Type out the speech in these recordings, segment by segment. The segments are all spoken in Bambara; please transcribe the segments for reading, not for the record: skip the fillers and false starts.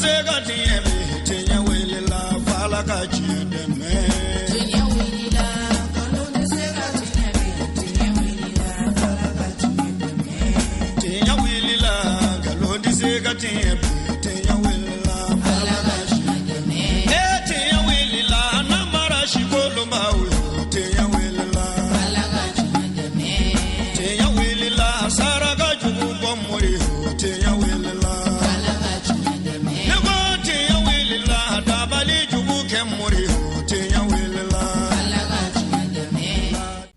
se ka tiɲɛ bi, tiɲɛ wulila f'Ala ka tiɲɛ dɛmɛ. Tiɲɛ wulila, nkalon tɛ se ka tiɲɛ bi, tiɲɛ wulila f'Ala ka tiɲɛ dɛmɛ. Tiɲɛ wulila, nkalon tɛ se ka tiɲɛ bi, tiɲɛ wulila f'Ala ka tiɲɛ dɛmɛ. E tiɲɛ wulila, namara sikolonbaw yo, tiɲɛ wulila. Ala ka tiɲɛ dɛmɛ. Tiɲɛ wulila, saraka jugu bɔ mori yo, tiɲɛ wulila. Ala ka tiɲɛ dɛmɛ. Ne ko tiɲɛ wulila, dabali jugu kɛ mori yo, tiɲɛ wulila. Ala ka tiɲɛ dɛmɛ.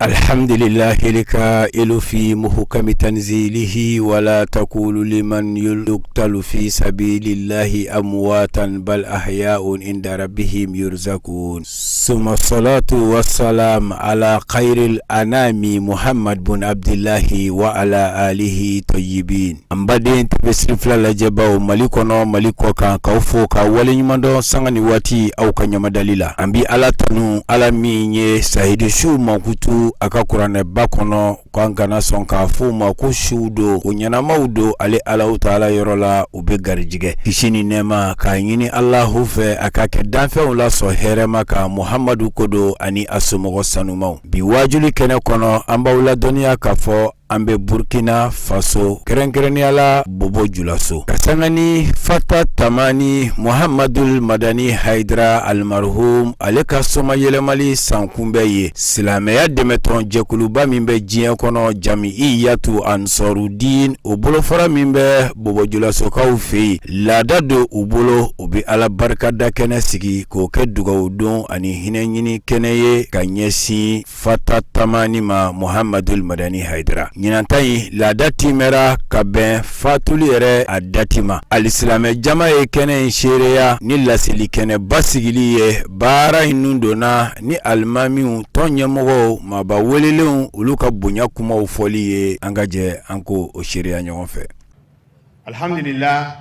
الحمد لله الكائل في محكم تنزيله ولا تقولوا لمن يقتل في سبيل الله أمواتا بل أحياء عند ربهم يرزقون ثم الصلاة والسلام على خير الأنام محمد بن عبد الله وعلى آله طيبين. An baden TV Sirifila lajɛbaw Mali kɔnɔ, Mali kɔ kan, k'aw fo ka waleɲumandɔn sanga ni waati aw ka ɲamadali la. An bi Ala tanu, Ala min ye sahidisiw mankutu a ka kuranɛba kɔnɔ k'an kana sɔn k'a fɔ u ma ko siw don, o ɲɛnamaw don. Ale Alahu taala yɔrɔ la, u bɛ garijɛgɛ. Kisi ni nɛɛma k'a ɲini Alahu fɛ a ka kɛ danfɛnw lasɔn hɛrɛma ka Muhamadu kodo ani a somɔgɔ sanumaw. Bi wajuli kɛnɛ kɔnɔ, an b'aw ladɔnniya k'a fɔ an bɛ Burkina Faso, kɛrɛnkɛrɛnnenya la Bobo Julaso, ka sanga ni Fata Tamani Muhamadul Madani Hayidara almarhum, ale ka soma yɛlɛmali sankunbɛ ye. Silamɛya dɛmɛtɔn jɛkuluba min bɛ diɲɛ kɔnɔ, Jamiyatu Ansɔrudin, o bolofara min bɛ Bobo Julasokaw fɛ yen, laada don u bolo, u bɛ Ala barikada kɛnɛ sigi k'o kɛ dugawu don ani hinɛ ɲini kɛnɛ ye ka ɲɛsin Fata Tamani ma Muhamadul Madani Hayidara. Ɲinanta in laada timɛra ka bɛn fatuli yɛrɛ a dati ma. Alisilamɛ jama ye kɛnɛ in seereya ni laseli kɛnɛba sigili ye. Baara in nun donna ni alimamiw, tɔn ɲɛmɔgɔw, maaba welelenw, olu ka bonya kumaw fɔli ye. An ka jɛ an ko o seereya ɲɔgɔn fɛ. Alhamdulillah,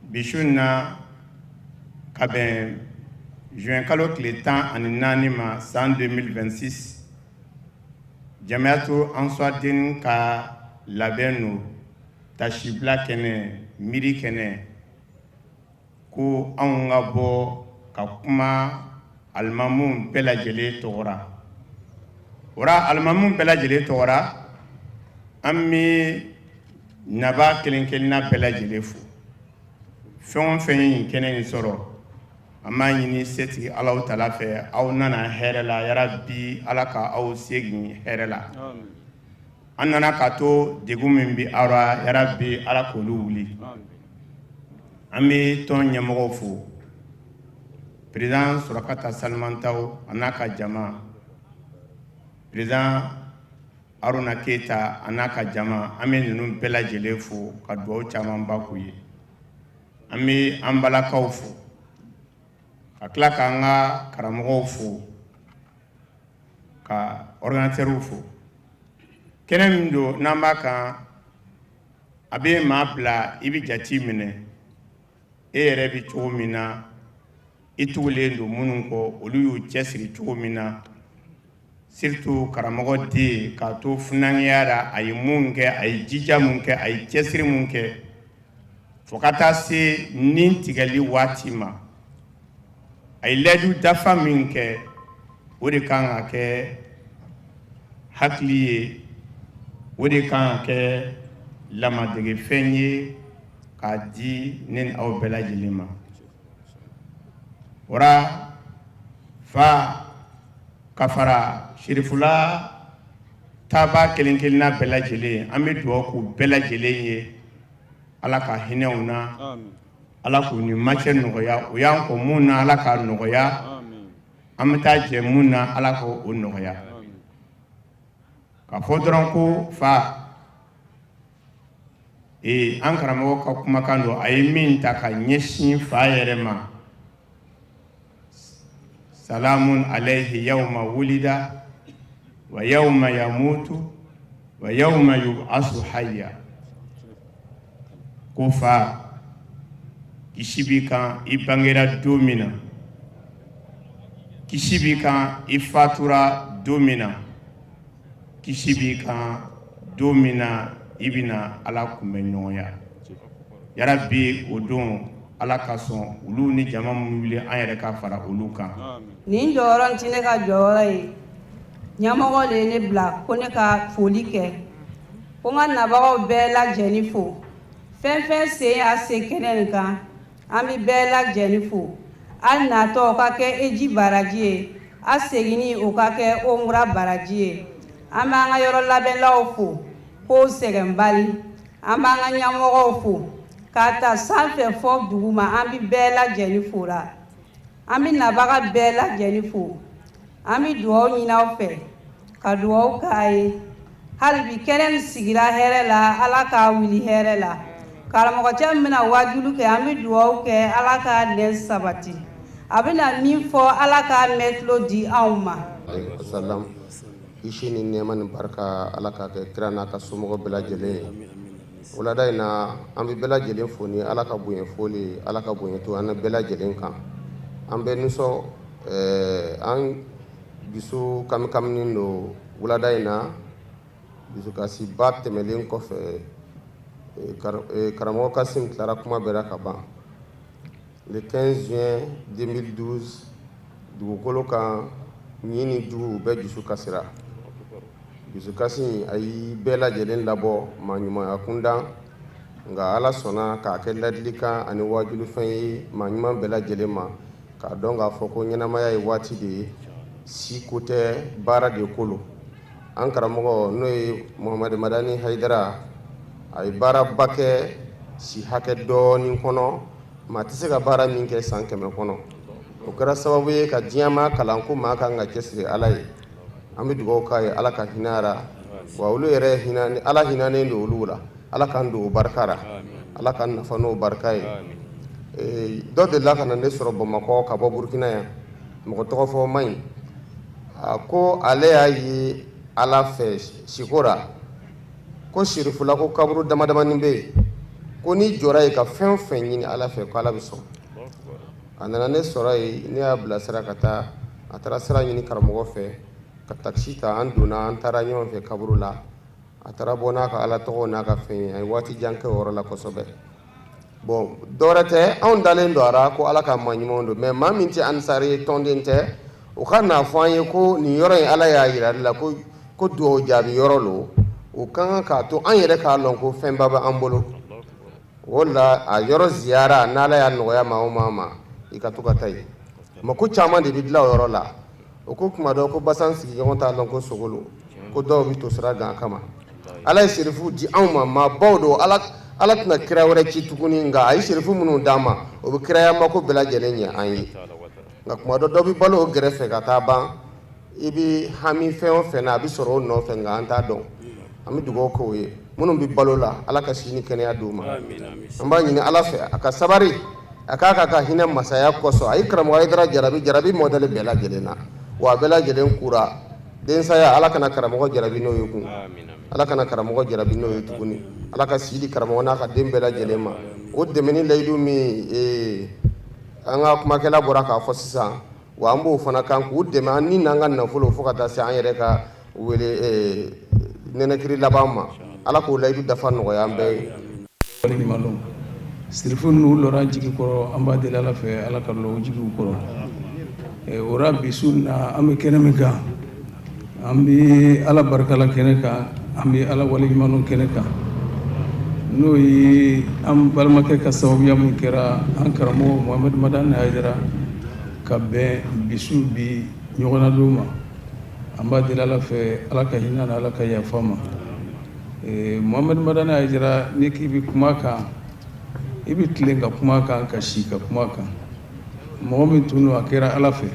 bi su in na ka bɛn juin kalo tile 14 ma, san 2026, Jamiyatu Ansɔriden ka labɛn no tasibila kɛnɛ, miiri kɛnɛ, ko anw ka bɔ ka kuma alimamuw bɛɛ lajɛlen tɔgɔ o ra. Alimamuw bɛɛ lajɛlen tɔgɔ ra, an bɛ naba kelen kelenna bɛɛ lajɛlen fo. Fɛn o fɛn ye nin kɛnɛ in sɔrɔ, an b'a ɲini setigi Alahu tala fɛ, aw nana hɛrɛ la, yarabi Ala ka aw segin hɛrɛ la. An nana ka to degun min bɛ aw la, yarabi Ala k'olu wuli. An bɛ tɔn ɲɛmɔgɔw fo, président Surakata Salimataw a n'a ka jama, président Haruna Keyita a n'a ka jama. An bɛ ninnu bɛɛ lajɛlen fo ka dugawu camanba k'u ye. An bɛ an balakaw fo, ka tila k'an ka karamɔgɔw fo, ka ordonnateurs fo. Kɛnɛ min don n'an b'a kan, a bɛ maa bila i bɛ jate minɛ e yɛrɛ bɛ cogo min na, i tugulen don minnu kɔ, olu y'u cɛsiri cogo min na, surtout karamɔgɔ den k'a to funankɛya la, a ye mun kɛ, a ye jija mun kɛ, a ye cɛsiri mun kɛ fo ka taa se nin tigɛli waati ma, a ye layidu dafa min kɛ, o de kan ka kɛ hakili ye, o de kan ka kɛ lamadegefɛn ye k'a di ne ni aw bɛɛ lajɛlen ma. O ra fa ka fara sirifula taaba kelen kelenna bɛɛ lajɛlen, an bɛ dugawu k'u bɛɛ lajɛlen ye, Ala ka hinɛ u na, Ala k'u ni macɛ nɔgɔya. U y'an kɔ mun na, Ala k'a nɔgɔya. An bɛ taa jɛ mun na, Ala k'o nɔgɔya. K'a fɔ dɔrɔn ko fa ee, an karamɔgɔ ka kumakan don, a ye min ta ka ɲɛsin fa yɛrɛ ma: salamun alayhi yawma wulida wa yawma yamutu wa yawma yub'asu hayya. Ko fa, kisi b'i kan i bangera don min na, kisi b'i kan i fatura don min na, kisi b'i kan don min na i bɛna Ala kunbɛ ɲɔgɔnya. Yarabi, o don, Ala ka sɔn olu ni jama min wuli, an yɛrɛ ka fara olu kan. Nin jɔyɔrɔ in tɛ ne ka jɔyɔrɔ ye. Ɲɛmɔgɔ de ye ne bila ko ne ka foli kɛ, ko n ka nabagaw bɛɛ lajɛlen fo. Fɛn fɛn sen y'a se kɛnɛ nin kan, an bɛ bɛɛ lajɛlen fo. A natɔ, o ka kɛ eji baraji ye, a seginni, o ka kɛ omura baraji ye. An b'an ka yɔrɔ labɛnlaw fo k'o sɛgɛnbali. An b'an ka ɲɛmɔgɔw fo k'a ta sanfɛ fɔ duguma. An bɛ bɛɛ lajɛlen fo la. An bɛ nabaga bɛɛ lajɛlen fo. An bɛ dugawu ɲini aw fɛ ka dugawu k'a ye hali bi. Kɛnɛ min sigira hɛrɛ la, Ala k'a wuli hɛrɛ la. Karamɔgɔcɛ min bɛna wajulu kɛ, an bɛ dugawu kɛ, Ala k'a nɛ sabati. A bɛna min fɔ, Ala k'a mɛn tulo di anw ma. Salam, kisi ni nɛɛma ni barika, Ala k'a kɛ kira n'a ka somɔgɔw bɛɛ lajɛlen ye. Wulada in na, an bɛ bɛɛ lajɛlen fo ni Ala ka bonya foli. Ala ka bonya to an bɛɛ lajɛlen kan. An bɛ nisɔn, an dusu kamikaminen don wulada in na. Dusukasiba tɛmɛlen kɔfɛ, karamɔgɔ Kasim tilara kuma bɛɛ la ka ban. Le 15 juin 2012, dugukolo kan, ɲi ni jugu bɛɛ dusu kasira. Dusukasi a y'i bɛɛ lajɛlen labɔ maa ɲumanya kundan, nka Ala sɔnna k'a kɛ ladilikan ani wajulufɛn ye maa ɲuman bɛɛ lajɛlen ma, k'a dɔn k'a fɔ ko ɲɛnamaya ye waati de ye, si ko tɛ, baara de ko lo. An karamɔgɔ, n'o ye Muhamadu Madani Hayidara, a ye baaraba kɛ si hakɛ dɔɔnin kɔnɔ, maa tɛ se ka baara min kɛ san 100 kɔnɔ. O kɛra sababu ye ka diɲɛ kalan ko maa kan ka cɛsiri Ala ye. An bɛ dugawu k'a ye, Ala ka hinɛ a ra. Wa olu yɛrɛ hinɛ, Ala hinɛnen don olu la. Ala k'an don o barika ra, Ala k'an nafa n'o barika ye. Dɔ delila ka na ne sɔrɔ Bamakɔ ka bɔ Burukina yan, mɔgɔ tɔgɔ fɔ man ɲi. A ko ale y'a ye Ala fɛ siko ra ko sirifula ko kaburu dama damani bɛ yen, ko n'i jɔra yen ka fɛn o fɛn ɲini Ala fɛ, ko Ala bɛ sɔn. A nana ne sɔrɔ yen, ne y'a bilasira ka taa. A taara sira ɲini karamɔgɔ fɛ ka takisi ta. An donna, an taara ɲɔgɔn fɛ kaburu la. A taara bɔ n'a ka Ala tɔgɔ n'a ka fɛn ye. A ye waati jan kɛ o yɔrɔ la kosɛbɛ. Bon, dɔwɛrɛ tɛ, anw dalen don a ra ko Ala ka maa ɲumanw don, mais maa min tɛ ansari ye, tɔnden tɛ, o ka n'a fɔ an ye ko nin yɔrɔ in, Ala y'a yira ale la ko dugawu jaabi yɔrɔ lo, o ka kan k'a to an yɛrɛ k'a lɔn ko fɛnba bɛ an bolo. O la, a yɔrɔ ziyara, n'Ala y'a nɔgɔya maa o maa ma, i ka to ka taa yen. Mako caman de bɛ dilan o yɔrɔ la. O ko kuma dɔ ko basan sigiɲɔgɔn t'a lɔn ko sogo lo, ko dɔw bɛ to sira gan kama. Ala ye serifu di anw ma, maabaw don. Ala tɛna kira wɛrɛ ci tuguni, nka a ye serifu minnu d'an ma, o bɛ kiraya mako bɛɛ lajɛlen ɲɛ an ye. Nka kuma dɔ, dɔ bɛ balo o gɛrɛfɛ ka taa ban. I bɛ hami fɛn o fɛn na, a bɛ sɔrɔ o nɔfɛ, nka an t'a dɔn. An bɛ dugawu k'o ye. Minnu bɛ balo la, Ala ka si ni kɛnɛya d'u ma. An b'a ɲini Ala fɛ a ka sabari, a k'a ka hinɛ masaya kosɔn. A ye karamɔgɔ Hayidara jarabi, jarabi mɔdɛli bɛɛ lajɛlen na, wa a bɛɛ lajɛlen kura densaya. Ala kana karamɔgɔ jarabi n'o ye kun, Ala kana karamɔgɔ jarabi n'o ye tuguni. Ala ka si di karamɔgɔ n'a ka den bɛɛ lajɛlen ma. O dɛmɛni layidu min an ka kumakɛla bɔra k'a fɔ sisan, wa an b'o fana kan k'u dɛmɛ an ni n'an ka nafolo, fo ka taa se an yɛrɛ ka wele nɛnɛkiri laban ma. Ala k'o layidu dafa nɔgɔya an bɛɛ ye. Waleɲuman dɔn. Sirifu ninnu lɔra jigi kɔrɔ, an b'a deli Ala fɛ, Ala ka lɔ jigiw kɔrɔ. O ra, bi su na, an bɛ kɛnɛ min kan, an bɛ Ala barika la kɛnɛ kan, an bɛ Ala waleɲuman dɔn kɛnɛ kan, n'o ye an balimakɛ ka sababuya min kɛra an karamɔgɔ Mohamed Madani Hayidara ka bɛn bisu bi ɲɔgɔnna don ma. An b'a deli Ala fɛ, Ala ka hinɛ na, Ala ka yafa ma. Mohamed Madani Hayidara, n'i k'i bɛ kuma kan, i bɛ tilen ka kuma kan, ka si ka kuma kan. Mɔgɔ min tun don, a kɛra Ala fɛ,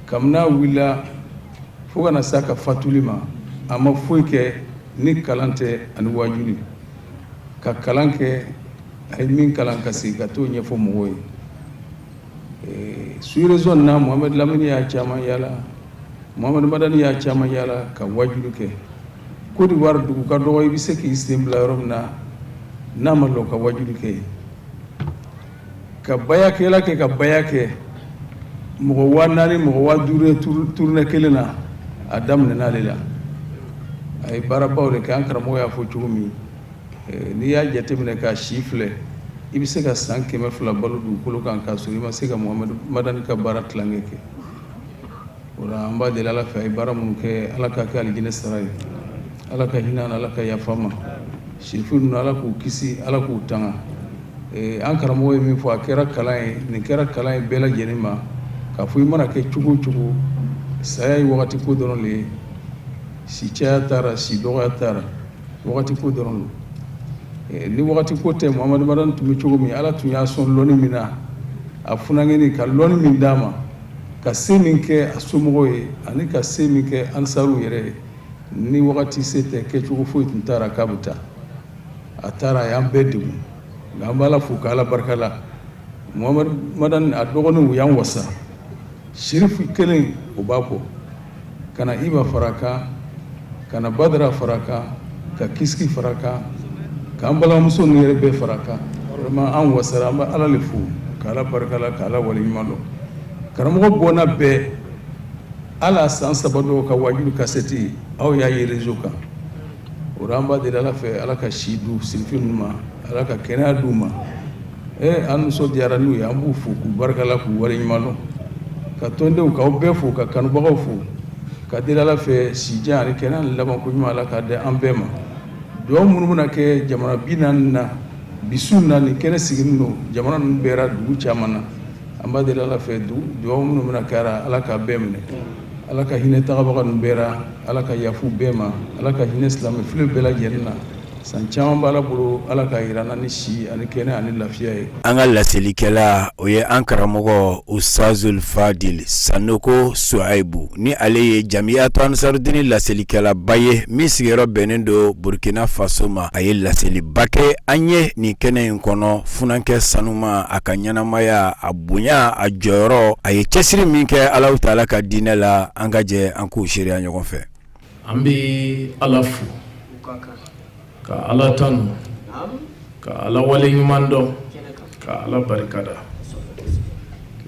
kabini a wulila fo ka na se a ka fatuli ma, a ma foyi kɛ ni kalan tɛ ani wajuli. Ka kalan kɛ, a ye min kalan, ka segin ka t'o ɲɛfɔ mɔgɔw ye. Sous-région na, Mohamed Lamini y'a caman yala, Mohamed Madani y'a caman yala ka wajulu kɛ. Côte d'Ivoire dugu ka dɔgɔ, i bɛ se k'i sen bila yɔrɔ min na n'a ma lɔ ka wajulu kɛ yen. Ka bayakɛla kɛ, ka baya kɛ mɔgɔ 4000, mɔgɔ 5000 ye tournée kelen na, a daminɛna ale la. A ye baarabaw de kɛ. An karamɔgɔ y'a fɔ cogo min, n'i y'a jateminɛ k'a si filɛ. I bɛ se ka san 200 balo dugukolo kan k'a sɔrɔ i ma se ka Muhamadu Madani ka baara tilankɛ kɛ. O la an b'a deli Ala fɛ, a ye baara minnu kɛ, Ala k'a kɛ alijinɛ sara ye, Ala ka hinɛ a na, Ala ka yafa a ma. Sirifu ninnu, Ala k'u kisi, Ala k'u tanga. An karamɔgɔ ye min fɔ, a kɛra kalan ye, nin kɛra kalan ye bɛɛ lajɛlen ma, k'a fɔ i mana kɛ cogo o cogo, saya ye wagati ko dɔrɔn de ye. Si caya t'a ra, si dɔgɔya t'a ra, wagati ko dɔrɔn don. Ni wagati ko tɛ, Muhamadu Madani tun bɛ cogo min, Ala tun y'a sɔn lɔnni min na, a funankɛnin ka lɔnni min d'a ma, ka se min kɛ a somɔgɔw ye ani ka se min kɛ ansaruw yɛrɛ ye, ni wagati se tɛ, kɛcogo foyi tun t'a ra k'a bɛ taa. A taara, a y'an bɛɛ degun, nka an b'Ala fo k'Ala barika la. Muhamadu Madani a dɔgɔninw y'an wasa. Sirifu kelen o b'a bɔ ka na Iba fara kan, ka na Badara fara kan, ka Kisiki fara kan, k'an balimamuso ninnu yɛrɛ bɛɛ fara kan. Vraiment an wasara, an bɛ Ala le fo k'Ala barika la, k'Ala waleɲuman dɔn. Karamɔgɔ bɔnna bɛɛ ala san 3 dɔw ka waajuli kasɛti, aw y'a ye réseau kan. O la an b'a deli Ala fɛ, Ala ka si d'u sirifu ninnu ma, Ala ka kɛnɛya d'u ma. An nisɔndiyara n'u ye, an b'u fo k'u barika la, k'u waleɲuman dɔn, ka tɔndenw k'aw bɛɛ fo, ka kanubagaw fo, ka deli Ala fɛ sijan ani kɛnɛya ni labanko ɲuman, Ala k'a di an bɛɛ ma. Dugawu minnu bɛna kɛ jamana 40 na bi su na, nin kɛnɛ sigilen don jamana ninnu bɛɛ ra, dugu caman na, an b'a deli Ala fɛ, dugawu minnu bɛna kɛ a ra, Ala k'a bɛɛ minɛ, Ala ka hinɛ tagabaga ninnu bɛɛ ra, Ala ka yafa u bɛɛ ma, Ala ka hinɛ silamɛ filen bɛɛ lajɛlen na. San caman b'Ala bolo, Ala k'a yira an na ni si ani kɛnɛ ani lafiya ye. An ka laselikɛla, o ye an karamɔgɔ Ustazul Fadil Sanoko Suayibu, ni ale ye Jamiyatu Ansarudini laselikɛlaba ye min sigiyɔrɔ bɛnnen don Burkina Faso ma. A ye laseliba kɛ an ye nin kɛnɛ in kɔnɔ, funankɛ sanuma, a ka ɲɛnamaya, a bonya, a jɔyɔrɔ, a ye cɛsiri min kɛ Alahu taala ka diinɛ la. An ka jɛ an k'o seereya ɲɔgɔn fɛ. An bɛ Ala fo ka Ala tanu ka Ala wale ɲuman dɔn ka Ala barikada,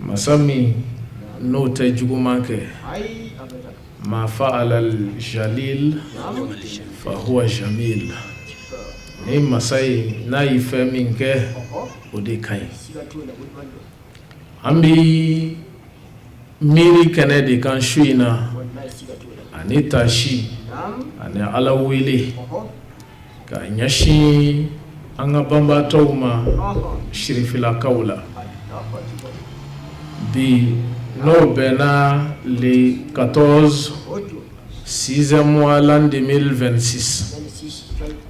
masa min n'o tɛ juguman kɛ. Ma fa'ala jalil fa huwa jamil. Ni masa ye n'a ye fɛn min kɛ, o de ka ɲi. An bɛ miiri kɛnɛ de kan su in na, ani taasi ani Ala wele ka ɲɛsin an ka banbaatɔw ma sirifilakaw la bi, n'o bɛnna le 14 sixième mois l'an 2026.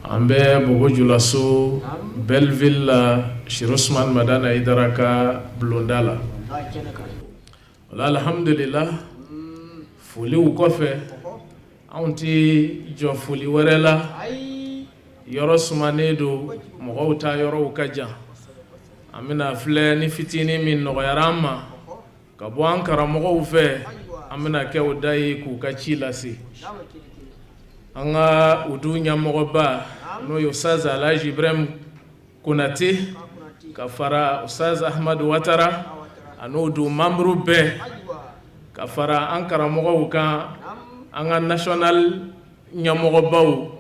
An bɛ Bobo Julaso Belleville la, Sherif Usman Madani Hayidara ka bulonda la. O la, alhamdulillah, foliw kɔfɛ, anw tɛ jɔ foli wɛrɛ la. Yɔrɔ sumanen don, mɔgɔw ta yɔrɔw ka jan. An bɛna filɛ ni fitinin min nɔgɔyara an ma ka bɔ an karamɔgɔw fɛ, an bɛna kɛ o da ye k'u ka ci lase. An ka udu ɲɛmɔgɔba, n'o ye Ustaz Alhaji Ibrahim Konate, ka fara Ustaz Ahmadu Watara an'o du membre bɛɛ, ka fara an karamɔgɔw kan, an ka national ɲɛmɔgɔbaw,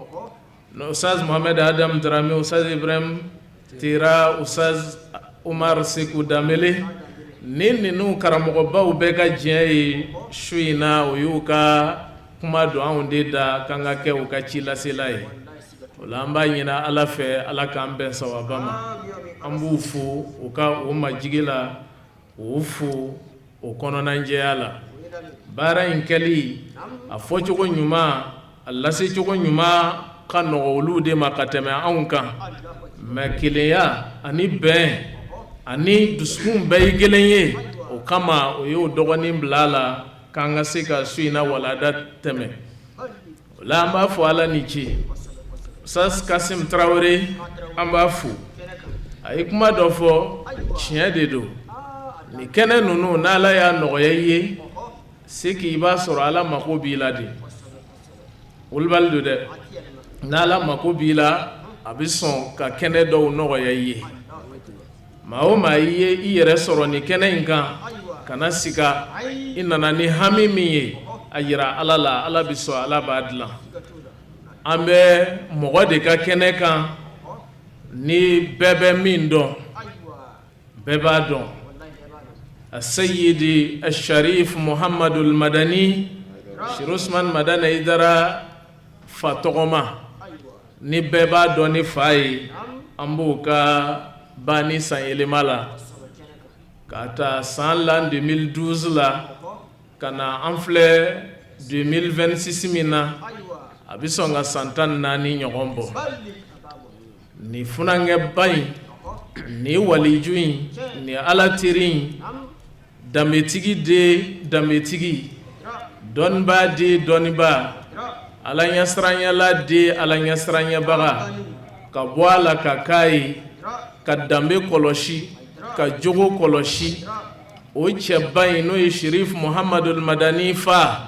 Ustaz Mohamed Adam Darame, Ustaz Ibrahim Tera, Ustaz Umar Seku Danbele, ni ninnu karamɔgɔbaw bɛɛ ka diɲɛ ye su in na, o y'u ka kuma don anw de da k'an ka kɛ u ka ci lasela ye. O la, an b'a ɲini Ala fɛ, Ala k'an bɛn sawaba ma. An b'u fo u ka o majigi la, u fo o kɔnɔnajɛya la. Baara in kɛli a fɔcogo ɲuman, a lasecogo ɲuman ka nɔgɔ olu de ma ka tɛmɛ anw kan, mais kelenya ani bɛn ani dusukun bɛɛ ye kelen ye. O kama, o y'o dɔgɔnin bila a la k'an ka se ka su in na walada tɛmɛ. O la, an b'a fɔ Ala ni ce. Ustaz Kasim Tarawele, an b'a fo. A ye kuma dɔ fɔ, tiɲɛ de don. Nin kɛnɛ ninnu, n'Ala y'a nɔgɔya i ye, c'est que i b'a sɔrɔ Ala mako b'i la de. Wulibali don dɛ. N'Ala mako b'i la, a bɛ sɔn ka kɛnɛ dɔw nɔgɔya i ye. Maa o maa i ye i yɛrɛ sɔrɔ nin kɛnɛ in kan, kana sika. I nana ni hami min ye, a yira Ala la, Ala bɛ sɔn, Ala b'a dilan. An bɛ mɔgɔ de ka kɛnɛ kan ni bɛɛ bɛ min dɔn. Bɛɛ b'a dɔn Aseyidi Asharif Muhamadul Madani Sherif Usman Madani Hayidara fa tɔgɔma ni bɛɛ b'a dɔn ni fa ye an b'o ka banni sanyɛlɛma la ka taa san l'an 2012 la ka na an filɛ 2026 min na a bɛ sɔn ka san 14 ɲɔgɔn bɔ nin funankɛba in nin waliju in nin ala teri in danbetigi den danbetigi dɔnnibaa den dɔnnibaa ala ɲɛsiranyɛla den ala ɲɛsiranɲɛbaga ka bɔ a la ka k'a ye ka danbe kɔlɔsi ka jogo kɔlɔsi o cɛba in n'o ye Sherif Muhamadul Madani fa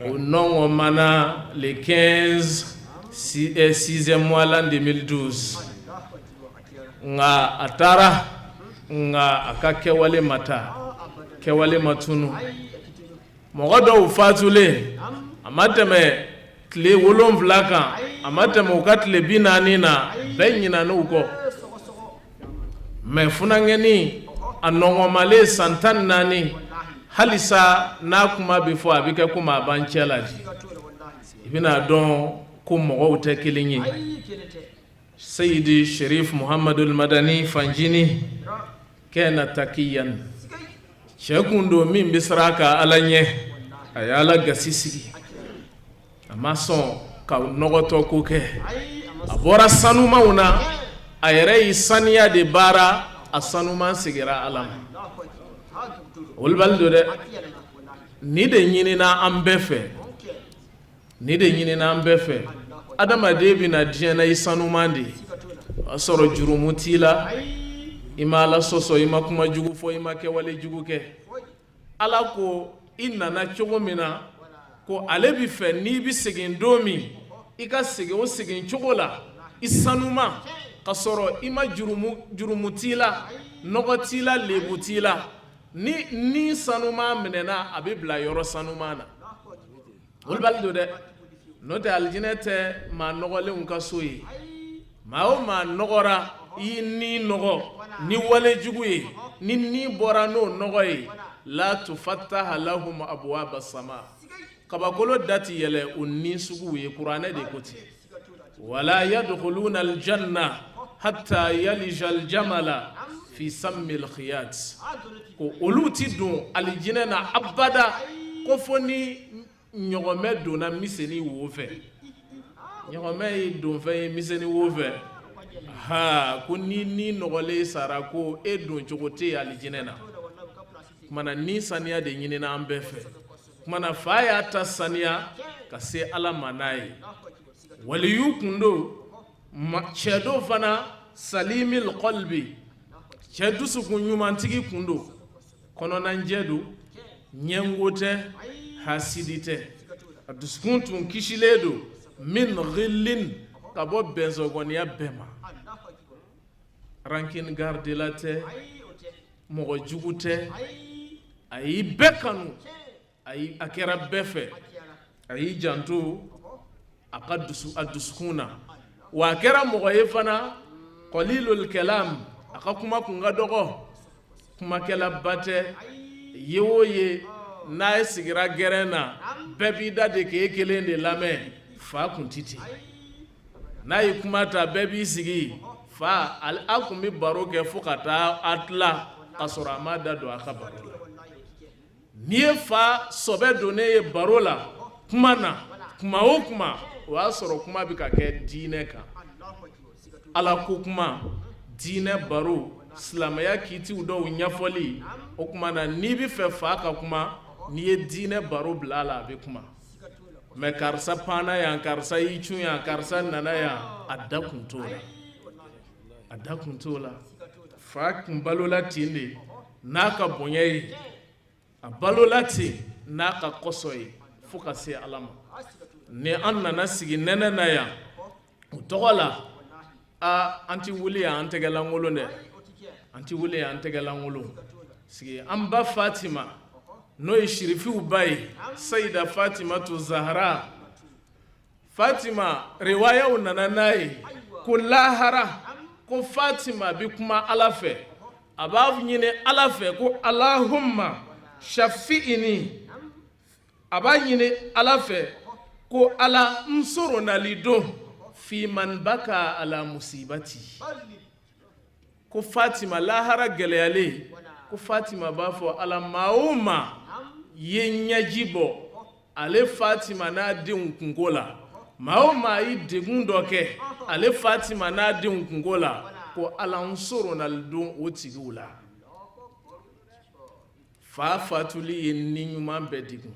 o nɔngɔnmana le 15 sixième mois l'an 2012 nka a taara nka a ka kɛwale ma taa kɛwale ma tunu mɔgɔ dɔw fatulen a ma tɛmɛ tile 7 kan a ma tɛmɛ u ka tile 40 na bɛɛ ɲinan'u kɔ mais funankɛnin a nɔngɔnmalen san 14 halisa n'a kuma bɛ fɔ a bɛ kɛ komi a b'an cɛ la di i bɛna dɔn ko mɔgɔw tɛ kelen ye Seyidi Sherif Muhamadul Madani Fanjini kana takiyan cɛ kun don min bɛ siran ka ala ɲɛ a ye ala gasi sigi a ma sɔn ka nɔgɔtɔ ko kɛ a bɔra sanumanw na a yɛrɛ y'i saniya de baara a sanuman sigira ala ma wolobali don dɛ nin de ɲinina an bɛɛ fɛ nin de ɲinina an bɛɛ fɛ adamaden bɛ na diɲɛ na i sanuman de ye o y'a sɔrɔ jurumu t'i la i ma ala sɔsɔ i ma kuma jugu fɔ i ma kɛwale jugu kɛ ala ko i nana cogo min na ko ale bɛ fɛ n'i bɛ segin don min i ka segin o segin cogo la i sanuman ka sɔrɔ i ma jurumu t'i la nɔgɔ t'i la lebu t'i la ni ni sanuman minɛna a bɛ bila yɔrɔ sanuman na wolobali don dɛ n'o tɛ alijinɛ tɛ maa nɔgɔlenw ka so ye maa o maa nɔgɔra i y'i ni nɔgɔ ni wale jugu ye ni ni bɔra n'o nɔgɔ ye la tufattaha lahum abwaba sama kabakolo da ti yɛlɛ o ni suguw ye kuranɛ de ko ten wala yadkhuluna aljanna hatta yalija aljamala fi sammi alkhiyat ko olu ti don alijinɛ na abada ko fo ni ɲɔgɔmɛ donna miseni wo fɛ ɲɔgɔmɛ ye donfɛn ye miseni wo fɛ ha ko ni ni nɔgɔlen sara ko e don cogo tɛ alijinɛ na kumana ni saniya de ɲinina an bɛɛ fɛ kumana fa y'a ta saniya ka se ala ma n'a ye waliyu kun don cɛ don fana salimil qalbi cɛ dusukun ɲumantigi kun don kɔnɔnajɛ don ɲɛngo tɛ hasidi tɛ a dusukun tun kisilen don min ghillin ka bɔ bɛnsɔgɔniya bɛɛ ma rancune gardela tɛ mɔgɔ jugu tɛ a y'i bɛɛ kanu ayi a kɛra bɛɛ fɛ a y'i janto a ka dusu a dusukun na wa a kɛra mɔgɔ ye fana qalilul kalam a ka kuma kun ka dɔgɔ kumakɛlaba tɛ ye o ye n'a ye sigira gɛrɛn na bɛɛ b'i da de k'e kelen de lamɛn fa kun tɛ ten n'a ye kuma ta bɛɛ b'i sigi fa a kun bɛ baro kɛ fo ka taa a tila ka sɔrɔ a ma da don a ka baro la n'i ye fa sɔbɛ donnen ye baro la kuma na kuma o kuma o y'a sɔrɔ kuma bɛ ka kɛ diinɛ kan ala ko kuma diinɛ baro silamɛya kitiw dɔw ɲɛfɔli o tuma na n'i bɛ fɛ fa ka kuma n'i ye diinɛ baro bila a la a bɛ kuma mais karisa panna yan karisa y'i cun yan karisa nana yan a da kun t'o la a da kun t'o la fa kun balola ten de n'a ka bonya ye a balola ten n'a ka kɔsɔ ye fo ka se ala ma ni an nana sigi nɛnɛ na yan o tɔgɔ la aa an tɛ wuli yan an tɛgɛlankolon dɛ an tɛ wuli yan an tɛgɛlankolon sigi an ba fatima n'o ye sirifiw ba ye sayida fatimatu zahara Fatima riwayaw nana n'a ye ko lahara ko Fatima bɛ kuma Ala fɛ A b'a ɲini Ala fɛ ko alahumma shafi'ini, a b'a ɲini Ala fɛ ko Ala n soronali don fi man baka ala musibati, ko Fatima lahara gɛlɛyalen, ko Fatima b'a fɔ Ala, maa o maa ye ɲɛji bɔ ale Fatima n'a denw kunko la, maa o maa ye degun dɔ kɛ ale Fatima n'a denw kunko la, ko Ala n soronali don o tigiw la. Fa fatuli ye ni ɲuman bɛɛ degun,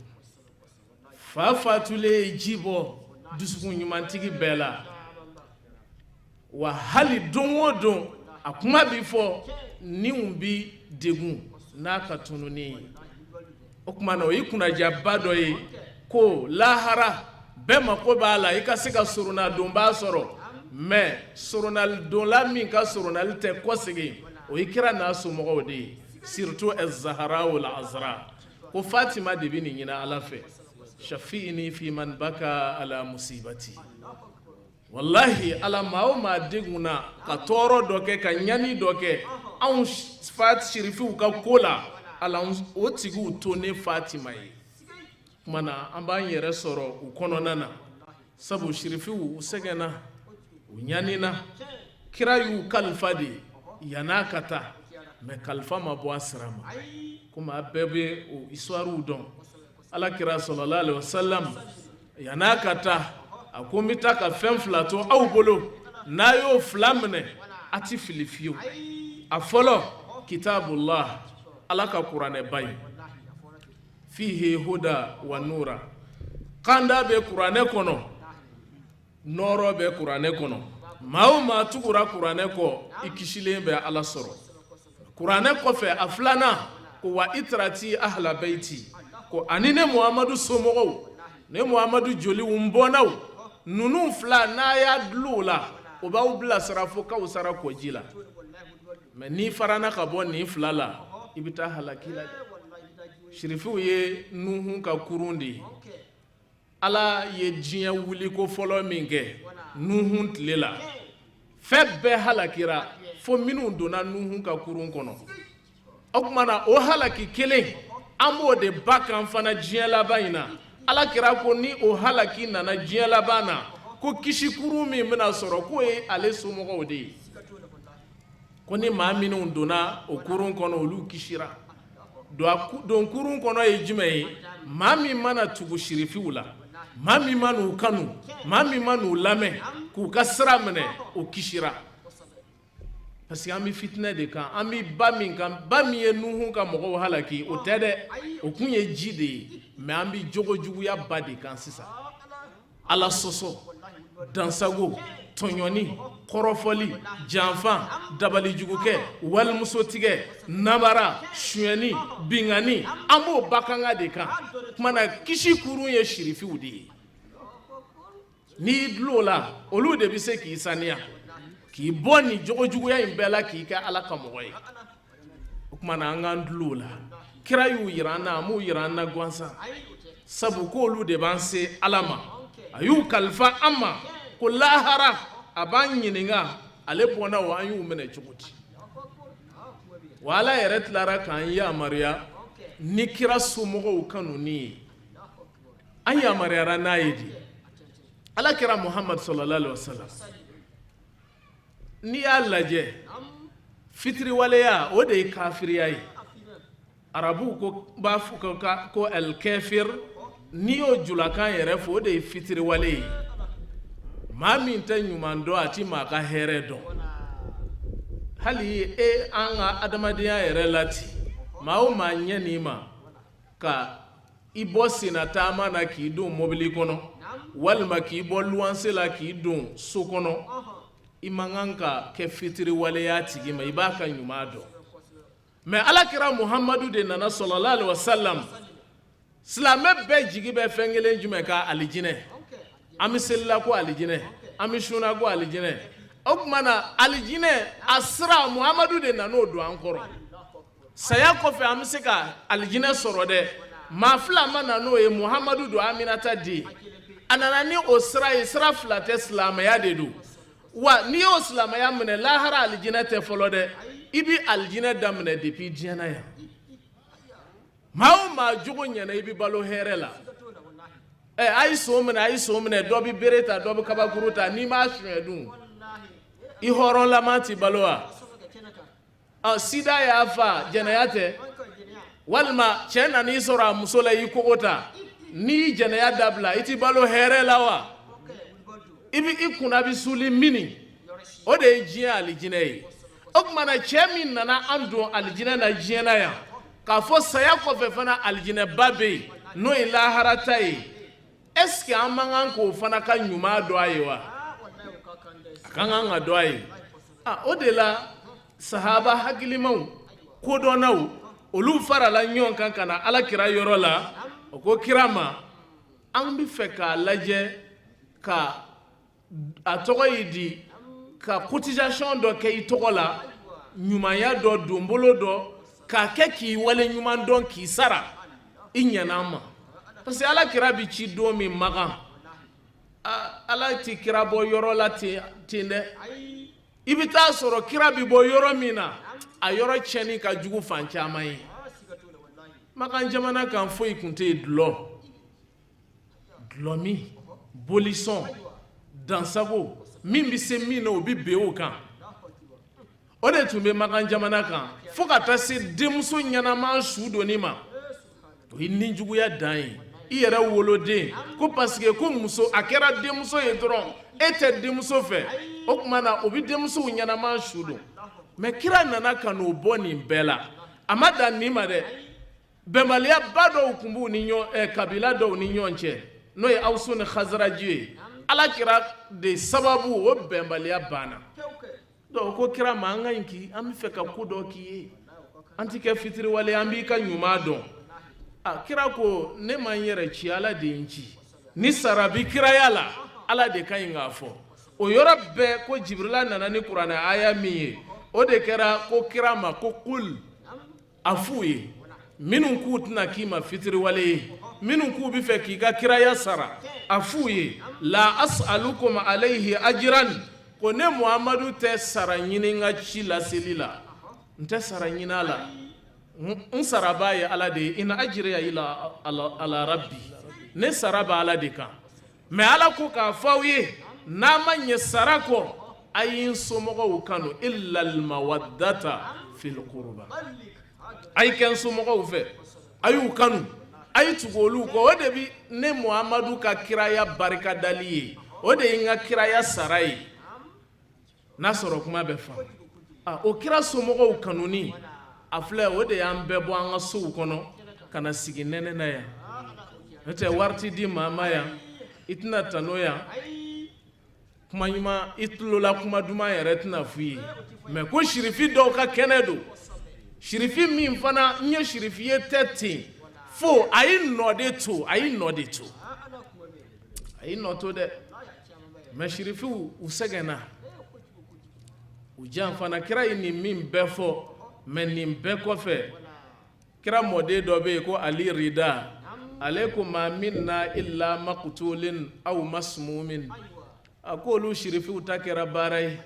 fa fatuli ye ji bɔ dusukun ɲumantigi bɛɛ la. Wa hali don o don a kuma bɛ fɔ, niw bɛ degun n'a ka tununi ye. O tuma na o ye kunnadiyaba dɔ ye ko lahara bɛɛ mako b'a la i ka se ka soronadonbaa sɔrɔ, mais soronadonla min ka soronali tɛ kɔsegin, o ye kira n'a somɔgɔw de ye, surtout Zahara wal Azra. Ko Fatima de bɛ nin ɲini Ala fɛ, shafi'ini fi man baka ala musibati. Walahi Ala, maa o maa degunna ka tɔɔrɔ dɔ kɛ, ka ɲani dɔ kɛ anw fa sirifiw ka ko la, Ala o tigiw to ne Fatima ye. Tuma na an b'an yɛrɛ sɔrɔ u kɔnɔna na, sabu sirifiw u sɛgɛnna, u ɲanina. Kira y'u kalifa de yann'a ka taa, mais kalifa ma bɔ a sira ma, komi a bɛɛ bɛ o histoirew dɔn. Ala kira sallallahu alaihi wasallam yann'a ka taa, a ko n bɛ taa ka fɛn fila to aw bolo, n'a y'o fila minɛ a tɛ fili fiyewu. A fɔlɔ, kitabullah, Ala ka kuranɛba in, fihi huda wa nura, kanda bɛ kuranɛ kɔnɔ, nɔɔrɔ bɛ kuranɛ kɔnɔ. Maa o maa tugura kuranɛ kɔ, i kisilen bɛ Ala sɔrɔ. Kuranɛ kɔfɛ, a filanan ko wa itrati ahla baiti, ko ani ne Muhamadu somɔgɔw, ne Muhamadu joliw, n bɔnnaw, ninnu fila n'a y'a dulon o la, o b'aw bilasira fo kawusara kɔji la. Mais n'i farana ka bɔ nin fila la, i bɛ taa halaki la dɛ. Sirifiw ye Nuhu ka kurun de ye. Ala ye diɲɛ wuliko fɔlɔ min kɛ Nuhu tile la, fɛn bɛɛ halakira fo minnu donna Nuhu ka kurun kɔnɔ. O tuma na o halaki kelen, an b'o de ba kan fana diɲɛ laban in na. Ala kira ko ni o halaki nana diɲɛ laban na, ko kisikurun min bɛna sɔrɔ, k'o ye ale somɔgɔw de ye. Ko ni maa minnu donna o kurun kɔnɔ, olu kisira. Don kurun kɔnɔ ye jumɛn ye? Maa min mana tugu sirifiw la, maa min mana u kanu, maa min mana u lamɛn k'u ka sira minɛ, o kisira. Parce que an bɛ fitinɛ de kan, an bɛ ba min kan, ba min ye Nuhu ka mɔgɔw halaki, o tɛ dɛ, o kun ye ji de ye. Mais an bɛ jogo juguya ba de kan sisan, Ala sɔsɔ, dansago, tɔɲɔni, kɔrɔfɔli, janfa, dabalijugukɛ, walimusotigɛ, nabara, sonyɛni, binkanni, an b'o bakanga de kan. Tuma na kisi kurun ye sirifiw de ye. N'i y'i dulon o la, olu de bɛ se k'i saniya, k'i bɔ nin jogojuguya in bɛɛ la, k'i kɛ Ala ka mɔgɔ ye. O tuma na an k'an dulon o la. Kira y'u yira an na, a m'u yira an na gansan, sabu k'olu de b'an se Ala ma. A y'u kalifa an ma ko lahara a b'an ɲininka ale bɔnnaw, an y'u minɛ cogo di. Wa Ala yɛrɛ tilara k'an yamaruya ni kira somɔgɔw kanuni ye. An yamaruyara n'a ye de. Ala kira Muhamadu sallallahu alaihi wasallam, n'i y'a lajɛ, fitiriwaleya o de ye kafiriya ye. Arabuw ko b'a fɔ ko alkafir, n'i y'o julakan yɛrɛ fɔ, o de ye fitiriwale ye. Maa min tɛ ɲuman dɔn, a ti maa ka hɛrɛ dɔn. Hali e an ka adamadenya yɛrɛ la ten, maa o maa ɲɛ n'i ma ka i bɔ senna taama na k'i don mobili kɔnɔ, walima k'i bɔ luwanse la k'i don so kɔnɔ, i man kan ka kɛ fitiriwaleya tigi ma, i b'a ka ɲuman dɔn. Mais ala kira Muhamadu de nana sallallahu alaihi wasallam. Silamɛ bɛɛ jigi bɛ fɛn kelen jumɛn kan? Alijinɛ. An bɛ selila ko alijinɛ, an bɛ sunna ko alijinɛ. O tuma na alijinɛ a sira, Muhamadu de nan'o don an kɔrɔ. Saya kɔfɛ an bɛ se ka alijinɛ sɔrɔ dɛ. Maa fila ma na n'o ye, Muhamadu don, Aminata den. A nana ni o sira ye. Sira fila tɛ, silamɛya de don. Wa n'i y'o silamɛya minɛ, lahara alijinɛ tɛ fɔlɔ dɛ. I bɛ alijinɛ daminɛ depuis diɲɛ na yan. Maa o maa jogo ɲɛna, i bɛ balo hɛrɛ la. Ɛ, a ye son minɛ, a ye son minɛ, dɔ bɛ bere ta, dɔ bɛ kabakuru ta. N'i m'a suɲɛ dun, i hɔrɔnlama tɛ balo wa? Ɔ, sida y'a fa, jɛnɛya tɛ? Walima cɛ nan'i sɔrɔ a muso la, i kogo ta. N'i y'i jɛnɛya dabila, i tɛ balo hɛrɛ la wa? I bɛ i kunna bɛ suli mini. O de ye diɲɛ alijinɛ ye. O tuma na, cɛ min nana an don alijinɛ na diɲɛ na yan, k'a fɔ saya kɔfɛ fana alijinɛba bɛ yen, n'o ye lahara ta ye, est ce que an man kan k'o fana ka ɲuman dɔn a ye wa? A ka kan ka dɔn a ye. Ah, o de la sahaba hakilimaw, kodɔnnaw, olu farala ɲɔgɔn kan ka na Ala kira yɔrɔ la. O ko kira ma: an bɛ fɛ k'a lajɛ ka a tɔgɔ y'i di ka cotisation dɔ kɛ i tɔgɔ la, ɲumanya dɔ, donbolo dɔ, k'a kɛ k'i wale ɲuman dɔn, k'i sara i ɲɛna an ma. Parce que Ala kira bɛ ci don min Makan, Ala tɛ kira bɔ yɔrɔ la ten ten dɛ. I bɛ taa sɔrɔ kira bɛ bɔ yɔrɔ min na, a yɔrɔ tiɲɛni ka jugu fan caman ye. Makan jamana kan, foyi tun tɛ yen, dulɔ, dulɔmin, bolisɔn, dansago, min bɛ se min na, o bɛ ben o kan. O de tun bɛ Makan jamana kan, fo ka taa se denmuso ɲɛnama su donni ma. O ye nijuguya dan ye. I yɛrɛ woloden ko, parce que ko muso a kɛra denmuso ye dɔrɔn, e tɛ denmuso fɛ, o tuma na o bɛ denmusow ɲɛnama su don. Mais kira nana ka n'o bɔ nin bɛɛ la. A ma dan nin ma dɛ. Bɛnbaliyaba dɔw tun b'u ni ɲɔgɔn kabila dɔw ni ɲɔgɔn cɛ, n'o ye Awusu ni Khazaraji ye. Ala kira de sababu, o bɛnbaliya banna. Donc ko kira ma: an ka ɲi k'i, an bɛ fɛ ka ko dɔ k'i ye, an ti kɛ fitiriwale, an b'i ka ɲuman dɔn. A kira ko: ne ma n yɛrɛ ci, Ala de ye n ci. Ni sara bi kiraya la, Ala de ka ɲi k'a fɔ. O yɔrɔ bɛɛ ko Jibirila nana ni kuranɛ aya min ye, o de kɛra ko kira ma ko: kul, a f'u ye, minnu k'u tɛna k'i ma fitiriwale ye, minnu k'u bɛ fɛ k'i ka kiraya sara, a f'u ye: la as'alukum alayhi ajran, ko ne Muhamadu tɛ sara ɲini n ka ci laseli la, n tɛ sara ɲini a la, n sarabaa ye Ala de ye. In ajriya ila ala rabbi, ne sara bɛ Ala de kan. Mais Ala ko k'a fɔ aw ye, n'a ma ɲɛ sara kɔ, a ye n somɔgɔw kanu, illa almawaddata fil qurba, a ye kɛ n somɔgɔw fɛ, a y'u kanu, a ye tugu olu kɔ. O de bi ne Muhamadu ka kiraya barikadali ye, o de ye n ka kiraya sara ye. N'a sɔrɔ kuma bɛ faamu. O kira somɔgɔw kanuni a filɛ, o de y'an bɛɛ bɔ an ka sow kɔnɔ ka na sigi nɛnɛ na yan. N'o tɛ, wari ti di maa ma yan, i tɛna tano yan, kuma ɲuman i tulola, kuma duman yɛrɛ tɛna f'i ye. Mais ko sirifi dɔw ka kɛnɛ don, sirifi min fana n ye sirifi ye tɛ ten fo a ye nɔ de to, a ye nɔ de to, a ye nɔ to dɛ. Mais sirifiw, u sɛgɛnna, u janfana. Kira ye nin min bɛɛ fɔ, mais nin bɛɛ kɔfɛ, kira mɔden dɔ bɛ yen ko Ali Rida, ale ko: ma minna illa makutulin aw masmumin. A ko olu sirifiw ta kɛra baara ye,